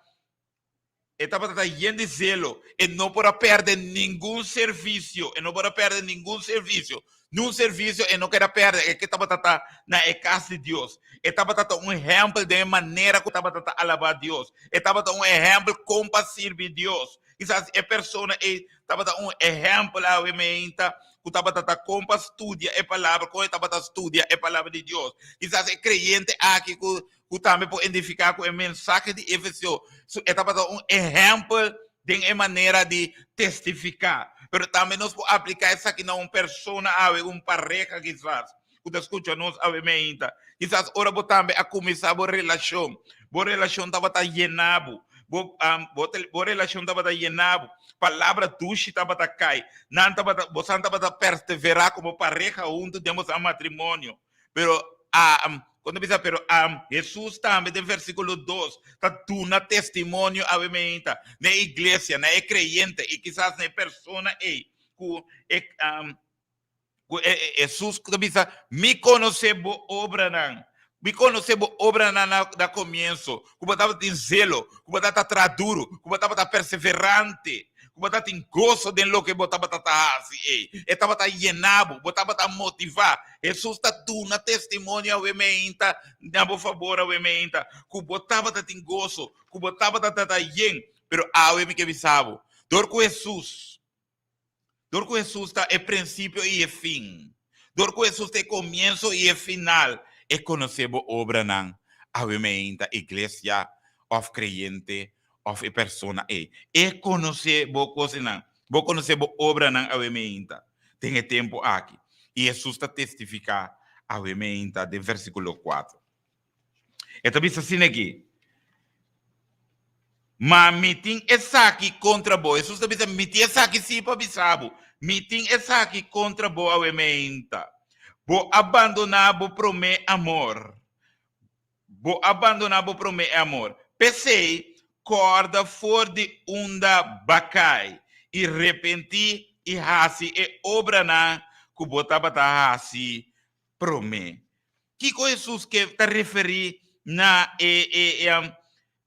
E tabata ta yen di zelo. E no por a pèrdè ningun servisio. E no por a pèrdè ningun servisio. Niun servisio e no keda pèrdè. E ke tabata ta na e kas di Dios. E tabata ta un ehèmpel den e manera ku tabata ta alabá Dios. E tabata un ehèmpel kon pa sirbi Dios. Kisas e persona ei tabata un ehèmpel awe meinta ku tabata ta kon pa studia e palabra, kon e tabata studia e palabra di Dios. Kisas e kreyente aki ku ku tambe por identifiká ku e mensahe di Efesio, su e tabata un ehèmpel den e manera di testifiká. Pero tambe nos por apliká esaki na un persona awe, un pareha kisas ku ta skucha nos awe meinta. Kisas ora bo tambe a kuminsá bo relashon, bo relashon tabata yená bo, bo bo relashon tabata yená bo, palabra dushi tabata kai, nan tabata, bosan tabata perseverá komo pareha huntu den bosan matrimonio. Pero a Cuando bisa pero a Jesús tambe den versículo 2 ta duna testimonio awe meinta na e iglesia, na e creyente y quizás na e persona ei cu e um, Ku Hesus ta bisa, Mi konosé bo obranan. Mi konosé bo obranan na na komienso, ku bo tabatin zelo, ku bo tabata traha duru, ku bo tabata perseverante, ku bo tabatin goso den loke bo tabata ta hasi ei. E tabata yena bo, bo tabata motivá. Hesus ta duna testimonio awe meinta na bo fabor awe meinta, ku bo tabata tin goso, ku bo tabata ta yen. Pero awe mi ke bisa bo, dor ku Hesus Dor ku Hesus ta e prinsipio i e fin, dor ku Hesus ta e komienso i e final, e konosé bo obranan. Awe meinta iglesia òf kreyente òf e persona ei. E konosé bo kosnan, bo konosé bo obranan awe meinta den e tempu aki. I Hesus ta testifiká awe meinta den versíkulo kuater. E ta bisa asina aki, Ma mi tin esaki kontra bo. Hesus ta bisa, Mi tin esaki sí pa bisa bo. Mi tin esaki kontra bo awe meinta. Bo a bandoná bo promé amor. Bo a bandoná bo promé amor. P'esei, kòrda for di unda b'a kai i repentí i hasi e obranan ku bo tabata hasi promé. Kiko Hesus ke ta referí na e e e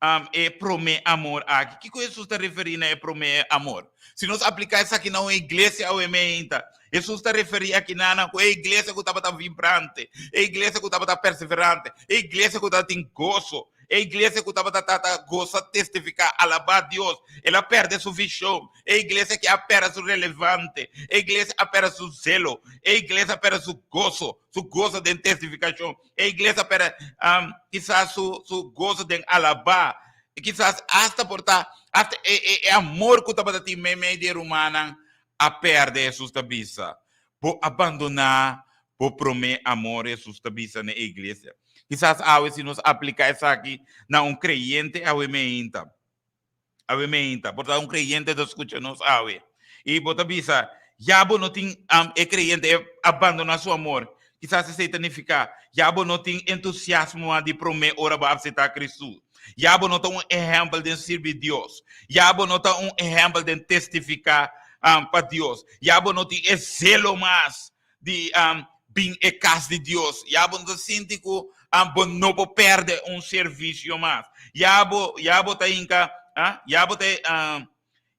um, e promé amor aki? Kiko Hesus ta referí na e promé amor? Si nos apliká esaki na un iglesia awe meinta, Hesus ta referí aki na nan ku e iglesia ku tabata vibrante, e iglesia ku tabata perseverante, e iglesia ku tabatin goso, e iglesia ku tabata ta ta gosa testifiká, alabá Dios. El a pèrdè su vishon. E iglesia ki a pèrdè su relevante. E iglesia a pèrdè su zelo. E iglesia a pèrdè su goso, su goso den testifikashon. E iglesia a pèrdè um, kisas su, su goso den alabá. I kisas asta por ta, asta e, e, e amor ku tabata tin meimei di e rumannan a pèrdè, Hesus ta bisa. Bo a bandoná bo promé amor, Hesus ta bisa na e iglesia. Kisas awe si nos apliká esaki na un kreyente awe meinta, awe meinta, por ta un kreyente ta skucha nos awe, i bo ta bisa, ya bo no tin, e kreyente e abandoná su amor. Kisas esei ta nifiká, ya bo no tin entusiasmo mas di promé ora bo a apseptá Kristu. Ya bo no ta un ehèmpel den sirbi Dios. Ya bo no ta un ehèmpel den testifiká pa Dios. Ya bo no tin e zelo mas di bin e kas di Dios. Ya bo no ta sinti ku bo no por pèrdè un servisio mas. Ya bo, ya bo ta hinka, ya bo ta,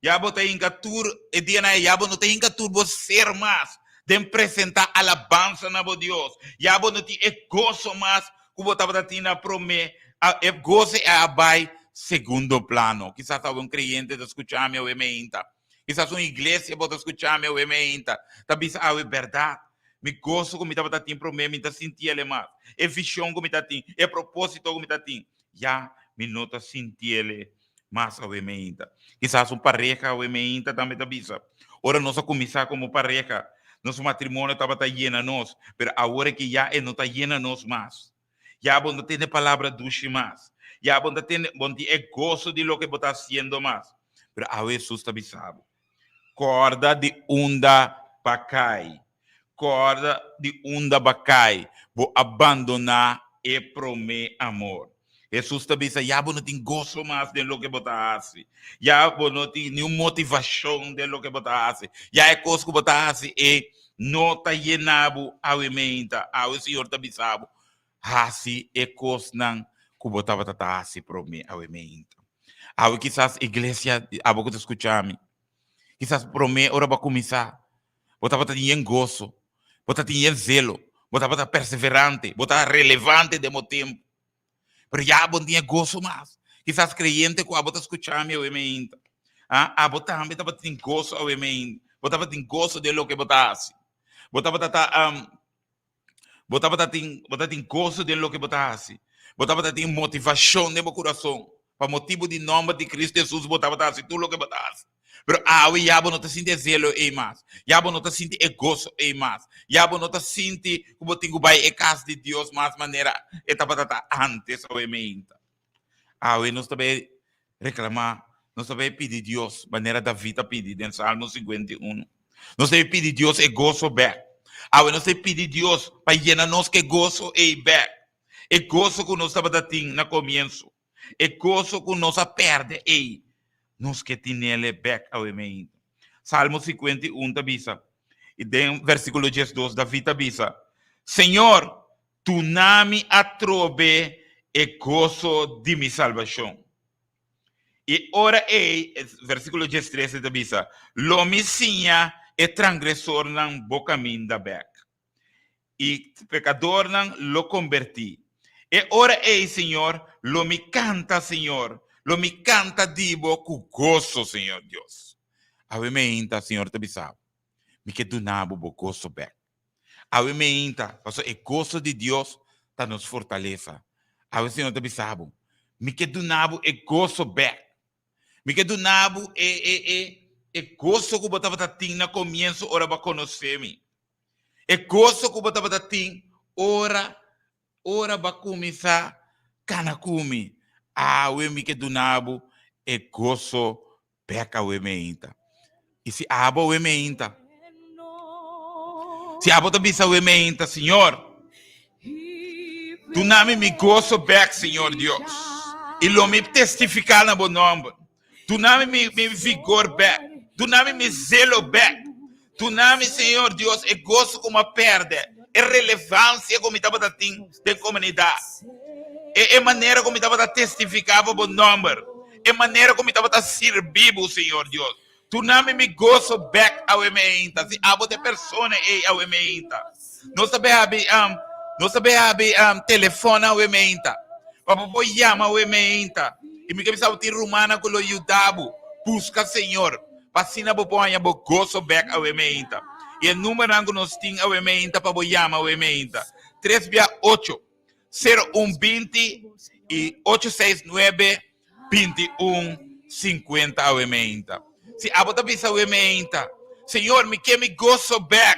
ya bo ta hinka tur e dianan ei, ya bo no ta hinka tur bo ser mas den presentá alabansa na bo Dios. Ya bo no tin e goso mas ku bo tabata tin na promé. E goso ei a bai segundo plano. Kisas awe un kreyente ta skucha mi awe meinta. Kisas un iglesia bo ta skucha mi awe meinta ta bisa awe bèrdat. Mi goso ku mi tabata tin promé mi ta sinti el mas. E vishon ku mi ta tin, e propósito ku mi ta tin, ya mi no ta sinti el mas awe meinta. Kisas un pareha awe meinta tambe ta bisa, ora nos a kuminsá komo pareha, nos matrimonio tabata yena nos, pero awor aki ya e no ta yena nos mas. Ya bo no tende palabra dushi mas. Ya bo no tende, bo no tin e goso di loke bo ta hasiendo mas. Pero awe Hesus ta bisa bo, Kòrda di unda ba kai. Kòrda di unda ba kai. Bo a bandoná e promé amor. Hesus ta bisa, ya bo no tin goso mas den loke bo ta hasi. Ya bo no tin niun motivashon den loke bo ta hasi. Ya e kos ku bo ta hasi e no ta yena bo awe meinta. Awe Señor ta bisa bo, hasi e kosnan ku bo tabata ta hasi promé awe meinta. Awe kisas iglesia, abo ku ta skucha mi, kisas promé ora bo a kuminsá, bo tabata tin yen goso, bo ta tin yen zelo, bo tabata perseverante, bo ta relevante den bo tempu. Pero ya bo no tin e goso mas. Kisas kreyente ku abo ta skucha mi awe meinta, ah, abo tambe tabata tin goso awe meinta. Bo tabata tin goso den loke bo ta hasi. Bo tabata ta, bo tabata tin, bo ta tin goso den loke bo ta hasi. Bo tabata tin motivashon den bo kurason. Pa motibu di nòmber di Kristu Hesus bo tabata hasi tur loke bo ta hasi. Pero awe ya bo no ta sinti e zelo ei mas. Ya bo no ta sinti e goso ei mas. Ya bo no ta sinti ku bo tin ku bai e kas di Dios mas manera e tabata ta ántes awe meinta. Awe nos ta bai reklamá, nos ta bai pidi Dios manera David a pidi den Salmo 51. Nos ta bai pidi Dios e goso bèk. Awe nos ta bai pidi Dios pa yena nos ku e goso ei bèk. E goso ku nos tabata tin na komienso. E goso ku nos a pèrdè ei, nos ke tinele bèk awe meinta. Salmo 51 ta bisa, I den versíkulo 12 David ta bisa, Señor, duna mi atrobe e goso di mi salbashon. I ora ei, versíkulo 13 e ta bisa, Lo mi siña e transgresornan bo kaminda bèk, i pekadornan lo kombertí. E ora ei, Señor, lo mi kanta, Señor, lo mi kanta di bo ku goso, Señor Dios. Awe meinta, Señor ta bisa bo, mi ke duna bo bo goso bèk. Awe meinta, pasobra e goso di Dios ta nos fortalesa. Awe Señor ta bisa bo, mi ke duna bo e goso bèk. Mi ke duna bo e, e, e, e goso ku bo tabata tin na komienso ora bo a konosé mi. E goso ku bo tabata tin ora, ora bo a kuminsá kana ku mi. Awe mi ke duna bo e goso bèk awe meinta. I si abo awe meinta, si abo ta bisa awe meinta, Señor, duna mi mi goso bèk, Señor Dios, i lo mi testifiká na bo nòmber. Duna mi mi, mi vigor bèk. Duna mi mi zelo bèk. Duna mi, Señor Dios, e goso ku mi a pèrdè, e relevansia ku mi tabata tin den komunidat, e, e manera ku mi tabata testifiká pa bo nòmber, e manera ku mi tabata sirbi bo, Señor Dios. Duna mi mi goso bèk awe meinta. Si abo ta e persona ei awe meinta. Nos ta bay habi, um, nos ta bay habi um, telefòn awe meinta. Pa bo por yama awe meinta. I mi ke bisa bo tin rumannan ku lo yuda bo buska Señor. Pa asina bo por haña bo goso bèk awe meinta. I e numbernan ku nos tin awe meinta pa bo yama awe meinta, tres bia ocho, sero un binti i ocho seis nuebe, binti un sinkuenta awe meinta. Si abo ta bisa awe meinta, Señor, mi ke mi goso bèk.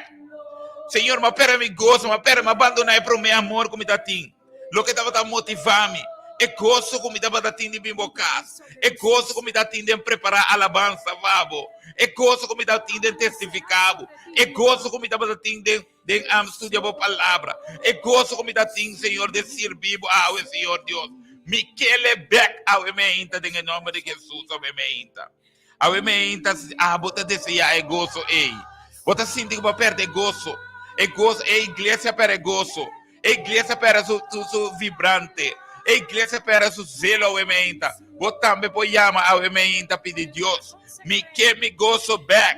Señor, mi a pèrdè mi goso, mi a pèrdè, mi a bandoná e promé amor ku mi ta tin. Loke tabata motivá mi, e goso ku mi tabata tin di bin bo kas, e goso ku mi ta tin den prepará alabansa pa bo, e goso ku mi ta tin den testifiká bo, e goso ku mi tabata tin den den studia bo palabra, e goso ku mi ta tin, Señor, den sirbi bo awe, Señor Dios. Mi kele bèk awe meinta den e nòmber di Hesus awe meinta. Awe meinta abo ta deseá e goso ei. Bo ta sinti ku bo a pèrdè e goso. E goso, e iglesia a pèrdè e goso. E iglesia a pèrdè su, su, su vibrante. E iglesia a pèrdè su zelo awe meinta. Bo tambe por yama awe meinta pidi Dios, Mi ke mi goso bèk.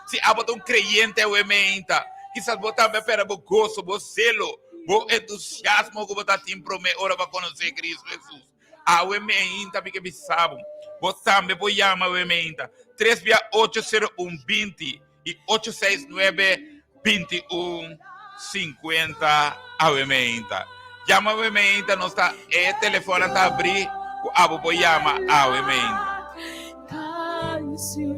Si abo ta un kreyente awe meinta, kisas bo tambe a pèrdè bo goso, bo zelo, bo entusiasmo ku bo ta tin promé ora bo a konosé Kristu Hesus. Awe meinta mi ke bisa bo, bo tambe por yama awe meinta tres bia ocho sero un binti i ocho seis nuebe binti un sinkuenta awe meinta. Yama awe meinta nos ta e telefonnan ta abrí ku abo por yama awe meinta. Canción,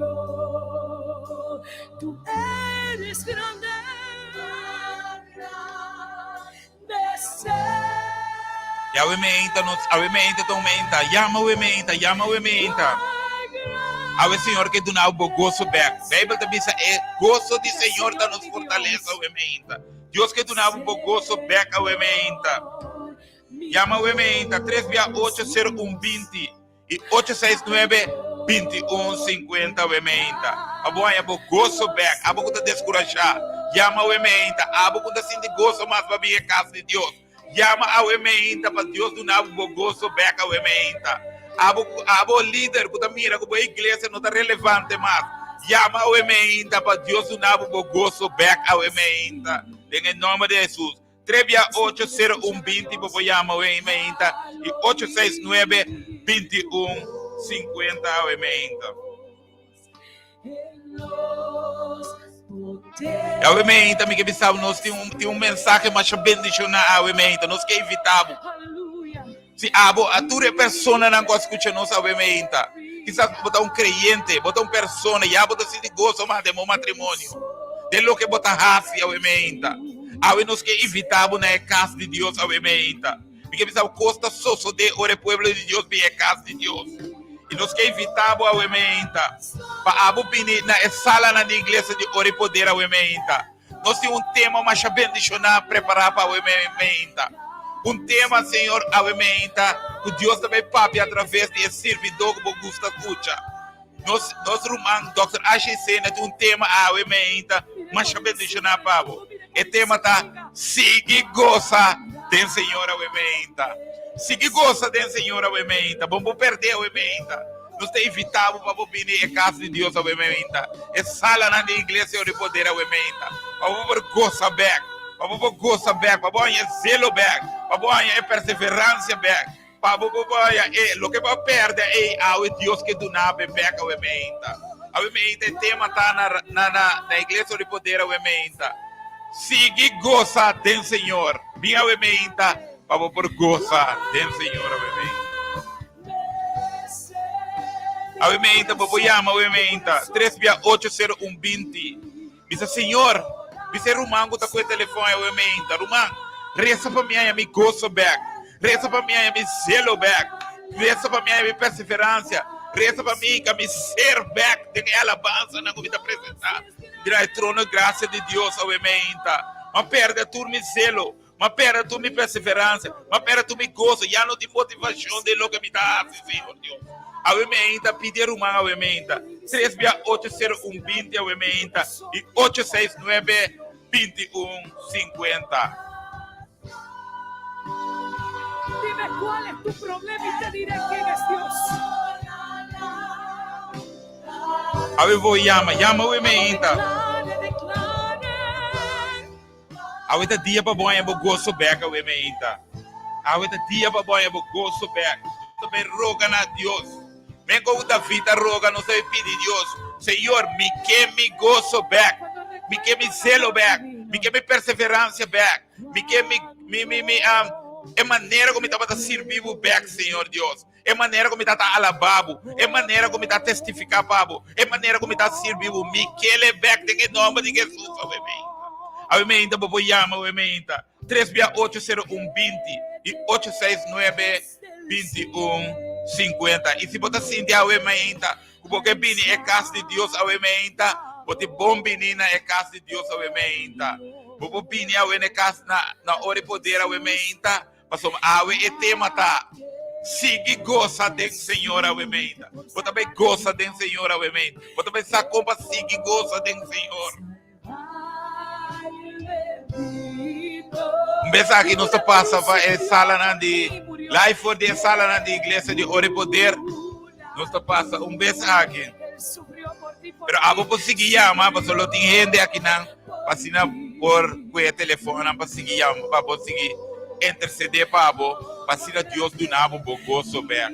tú eres grande. Awe meinta nos, awe meinta ta un meinta. Yama awe meinta, yama awe meinta. Awe Señor ke duna bo goso bek. Bijbel ta bisa e goso di Señor ta nos fortalesa awe meinta. Dios ke duna bo goso bek awe meinta. Yama awe meinta 3 via 8 0 1 20 i 8 6 9 21 50 awe meinta. Pa bo haña bo goso bek. Abo ku ta deskurashá, yama awe meinta. Abo ku ta sinti goso mas pa bin e kas di Dios, yama awe meinta pa Dios duna bo bo goso bek awe meinta. Abo ku abo lider ku ta mira ku bo iglesia no ta relevante mas, yama awe meinta pa Dios duna bo bo goso bek awe meinta. Den e nòmber di Hesus. Trebia ocho sero un binti bo por yama awe meinta i ocho seis nuebe binti un sinkuenta awe meinta. Awe meinta mi ke bisa bo nos tin un tin un mensahe masha bendishoná awe meinta nos ke invitá bo. Si abo a tur e personanan ku a skucha nos awe meinta kisas bo ta un kreyente bo ta un persona ya bo ta sinti goso mas den bo matrimonio den loke bo ta hasi awe meinta awe nos ke invitá bo na e kas di Dios awe meinta. Mi ke bisa bo kos ta sosodé ora e pueblo di Dios bin e kas di Dios. I nos ke invitá bo awe meinta pa abo bini na e salanan di iglesia di Ora i Poder awe meinta. Nos tin un tema masha bendishoná prepará pa awe meinta. Un tema, Señor, awe meinta ku Dios ta bai papia atraves di e sirbidó ku bo gusta skucha. Nos, nos ruman Dòkter Ashley Sena tin un tema awe meinta. Masha bendishoná pa bo. E tema ta Sigui gosa den Señor awe meinta. Sigui gosa den Señor awe meinta. Bo no por pèrdè awe meinta. Nos ta invitá bo pa bo bini e kas di Dios awe meinta. E salanan di iglesia di poder awe meinta. Pa bo por gosa bèk. Pa bo por gosa bèk. Pa bo haña e zelo bèk. Pa bo haña e perseveransia bèk. Pa bo por haña e loke bo a pèrdè ei awe Dios ke duna bo bèk awe meinta. Awe meinta e tema ta na na na iglesia di poder awe meinta. Sigui gosa den Señor. Bin awe meinta pa bo por gosa den Señor awe meinta. Awe meinta bo por yama awe meinta 3 bia 8 0 1 20. Bisa Señor, bisa e ruman ku ta ku e telefòn awe meinta, ruman, resa pa mi haña mi goso bèk, resa pa mi haña mi zelo bèk, resa pa mi haña mi perseveransia, resa pa mi hinka mi ser bèk den e alabansanan ku mi ta presentá dilanti e trono di grasia di Dios awe meinta. M'a pèrdè tur mi zelo, M'a perde tur mi perseveransia, m'a perde tur mi goso, ya no tin motivashon den loke mi ta hasi, Señor Dios. Awe meinta, pidi e ruman awe meinta, tres bia ocho sero un binti awe meinta i ocho seis nuebe binti un sinkuenta. Dime cuál es tu problema y te diré quién es Dios. Awe bo yama, yama awe meinta. Awe ta dia pa bo haña bo goso bek awe meinta. Awe ta dia pa bo haña bo goso bek. Nos ta bay roga na Dios. Men komo David a roga, nos ta bay pidi Dios, Señor, mi ke mi goso bek. Mi ke mi zelo bek. Mi ke mi perseveransia bek. Mi ke mi, mi, mi, mi, um, e manera ku mi tabata sirbi bo bek, Señor Dios. E manera ku mi ta ta alabá bo, e manera ku mi ta testifiká pa bo, e manera ku mi ta sirbi bo, mi kele bèk den e nòmber di Hesus. Awe meinta. Awe meinta bo por yama awe meinta. Tres bia ocho sero un binti i ocho seis nuebe binti un sinkuenta. I si bo ta sinti awe meinta ku bo ke bini e kas di Dios awe meinta, bo tin bon bini na e kas di Dios awe meinta. Bo por bini awe na e kas na na ora i poder awe meinta. Pasobra awe e tema ta, Sigui gosa den Señor awe meinta. Bo ta bay gosa den Señor awe meinta. Bo ta bay sa kon pa sigui gosa den Señor. Un bes aki nos ta pasa pa e salanan di live for di e salanan di iglesia di Ora y Poder. Nos ta pasa un bes aki. Pero abo por sigui yama, pasobra lo tin hende akinan pa asina por kue e telefonnan pa sigui yama, pa bo sigui intercede pa bo, pa asina Dios duna bo bo goso bek.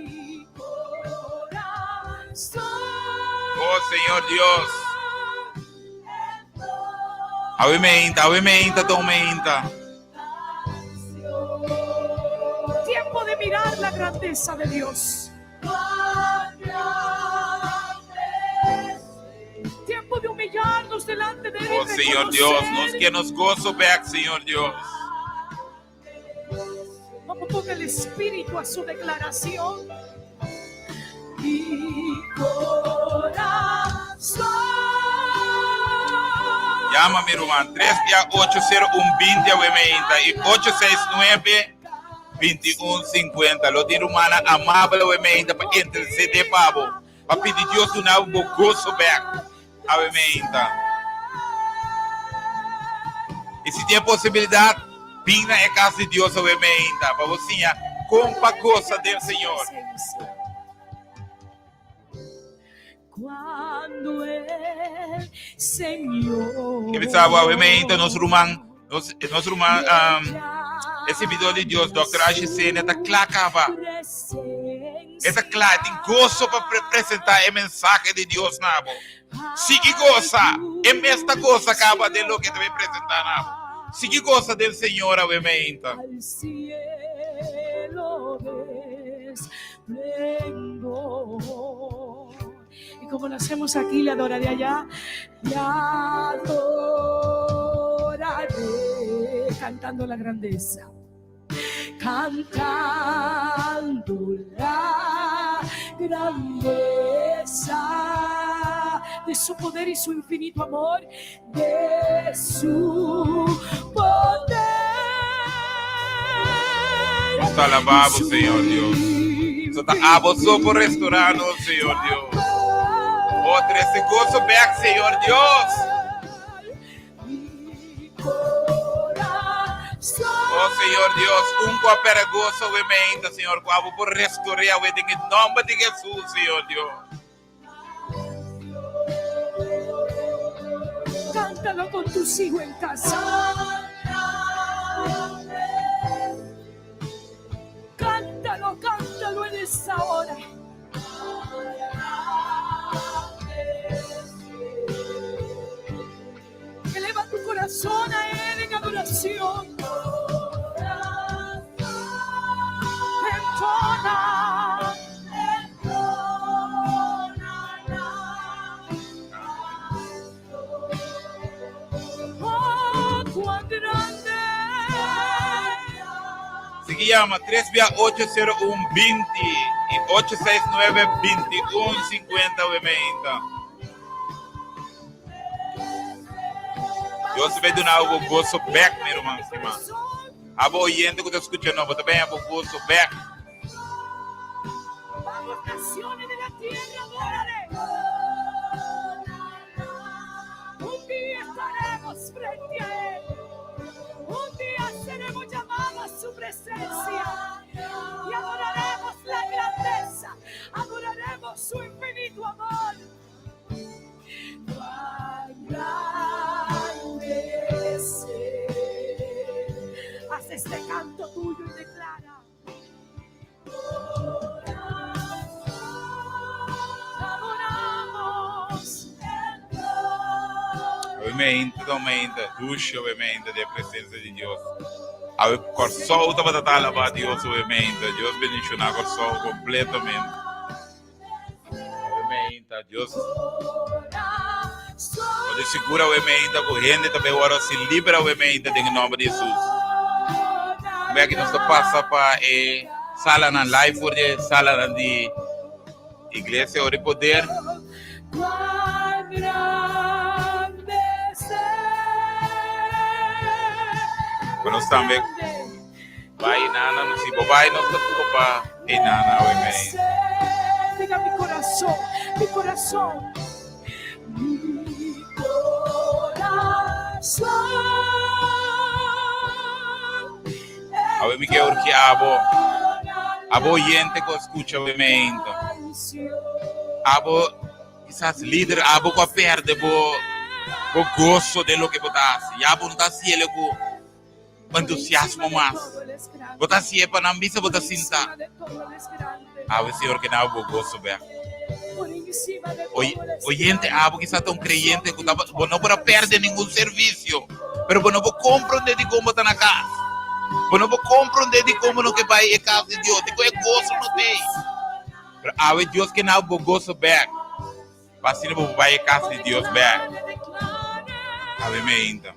Oh Señor Dios. Awe meinta, awe meinta, ton meinta. Tiempo de mirar la grandeza de Dios. Tiempo de humillarnos delante de Él. Oh Señor Dios, nos ke nos gozo bek, Señor Dios. Vamos con el Espíritu a su declaración. Mi corazón. Llama mi ruman 3 dia 801 20 awe meinta y 869 2150. Lo tin rumannan amabel awe meinta pa intercede pa bo, pa pidi Dios duna bo bo goso bek awe meinta. Y si tin e posibilidad, bin na e cas di Dios awe meinta pa bo siña con pa gosa den Señor. Cuando el Señor. Ke bisa bo awe meinta nos ruman, nos, nos ruman, um, e servidor di Dios, Dr. Ashesene, ta kla kaba. E ta kla, tin goso pa pre presenta e mensahe di Dios na bo. Sigui gosa, e mes ta gosa kaba den loke ta bin presenta na bo. Sigui gosa den Señor awe meinta. Al cielo Vengo. Y como lo hacemos aquí, le adoraré allá. Le adoraré cantando la grandeza. Cantando la grandeza de su poder y su infinito amor, de su poder. Nos ta alabá bo, Señor Dios. So ta abo so por restaurá nos, Señor Dios. Oh, trese gozo bek, Señor Dios. Señor Dios, un ku a perde goso awe meinta, Señor, ku abo por restor'é awe den e nòmber di Hesus, Señor Dios. Cántalo con tus hijos en casa. Cántalo, cántalo en esta hora. Eleva tu corazón a Él en adoración. Entona. Oh, cuán grande. Sigui yama 3 bia 801 20 i 869 21 50 awe meinta. Dios ta bay duna bo goso bek, mi ruman stima. Abo oyente ku ta skucha nos, bo ta bay haña bo goso bek. Vamos, naciones de la tierra, adórale. Un día estaremos frente a Él. Un día seremos llamados a su presencia y adoraremos la grandeza, adoraremos su infinito amor. Cuán grande es Él. Haz este canto tuyo y declara. Adoramos. Awe meinta ta un meinta dushi awe meinta den presencia di Dios. Awe Kòrsou tabata ta alabá Dios awe meinta. Dios bendishoná Kòrsou kompletamente. Awe meinta Dios No di sigur awe meinta ku hende ta bay wòrdu hasi liber awe meinta den e nòmber di Hesus. Mira aki nos ta pasa pa e salanan live for di e salanan di Iglesia Ora di Poder. Ku nos tambe Bai nana no si bo bai nos ta topa e nana awe mei. Diga mi corazón, mi corazón, mi corazón. Awe mi ke urgi abo, abo oyente ku a skucha awe meinta. Abo kisas lider, abo ku a perde bo bo goso den loke bo ta hasi. Ya bo no ta hasi ele ku. entusiasmo mas. Bo ta hasié pa nan bisa bo ta sinta. Awe Señor ke na bo goso bek. Oyente abo kisas ta un creyente ku ta bo no por a perde ningun servicio, pero bo no por comprende dikon bo ta na kas. Bo no por comprende dikon bo no ke bai e kas di Dios, dikon e goso no t'ei. Pero awe Dios ke na bo goso bek. Pa asina bo por bai e kas di Dios bek. Awe meinta.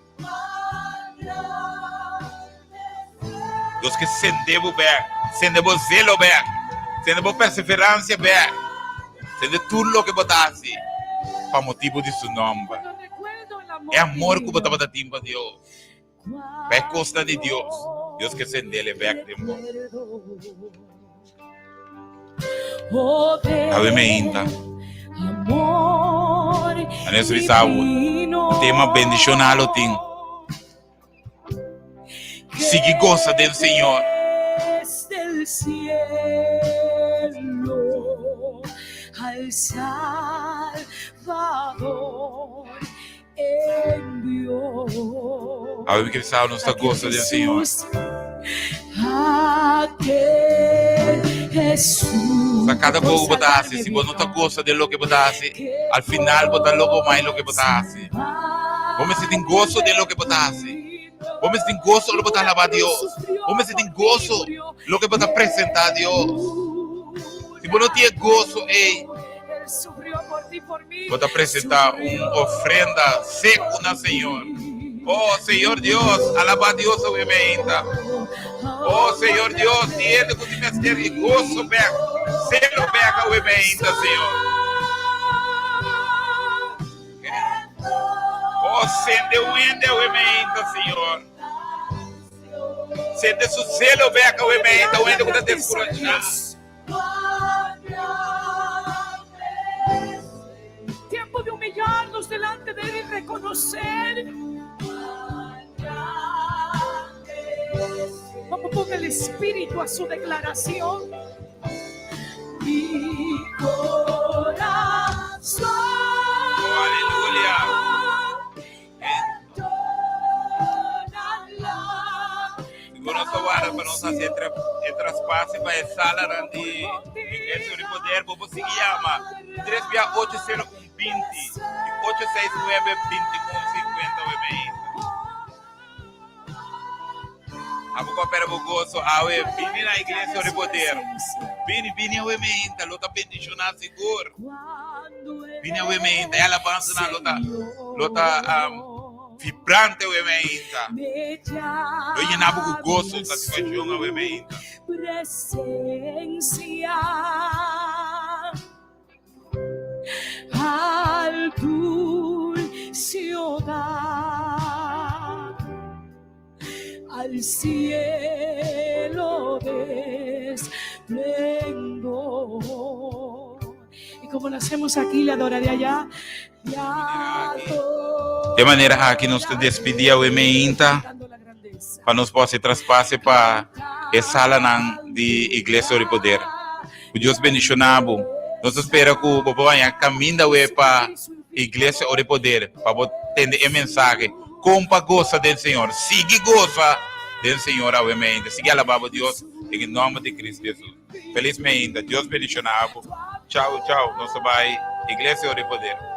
Dios ke sende bo bek, sende bo zelo bek, sende bo perseverancia bek, sende tur loke bo ta hasi pa motibu di su nomber. E amor ku bo tabata tin pa Dios, pa e kosnan di Dios, Dios ke sendele bek den bo. Awe meinta. Anes bisa awo tema bendiciona lo tin. Sigui goza den Señor. Awe mi kere nos ta goza den Señor. Sa kada kosa ku bo ta hasi, si bo no ta goza den loke bo ta hasi, al final bo ta loko mai loke bo ta hasi. Bo mester tin goso den loke bo ta hasi. Bo mester tin goso ora bo ta alabá Dios. Bo mester tin goso loke bo ta presentá Dios. Si bo no tin e goso ei, Bo ta presentá un ofrenda seku na Señor. Oh, Señor Dios, alabá Dios awe meinta. Oh, Señor Dios, di hende ku tin mester di goso bek, selo bek awe meinta, Señor. Oh, sende un hende awe meinta, Señor. Sende su selo bek awe meinta, un hende ku ta deskurashá. Tiempo de humillarnos delante de Él y reconocer. unción del Espíritu a su declaración. Mi corazón. Oh, aleluya. Entona la Sigur nos ta warda pa nos hasi e tra e traspase pa e salanan di Iglesia di Poder. Bo por sigui yama tres bia ocho sero un binti i ocho seis nuebe binti un sinkuenta webei. Abo ku a perde bo goso awe, bini na Iglesia di Poder. Bini, bini awe meinta, lo ta bendishoná sigur. Bini awe meinta, e alabansanan lo ta, lo ta um, vibrante awe meinta. Lo llena bo ku goso, satisfakshon awe meinta. Presencia al dulce hogar, al cielo de esplendor. Y como lo hacemos aquí, le adoraré allá. Y De manera aki nos ta despedí awe meinta pa nos por hasi traspase pa e salanan di Iglesia Ori Poder. Ku Dios bendishoná bo. Nos ta spera ku bo por haña kaminda awe pa Iglesia Ori Poder pa bo tende e mensahe kon pa gosa den Señor. Sigui gosa den Señor awe meinta. Sigui alabá bo Dios den e nòmber di Cristo Jesus. Felis meinta. Dios bendishoná bo. Chau, chau. Nos ta bai Iglesia Ori Poder.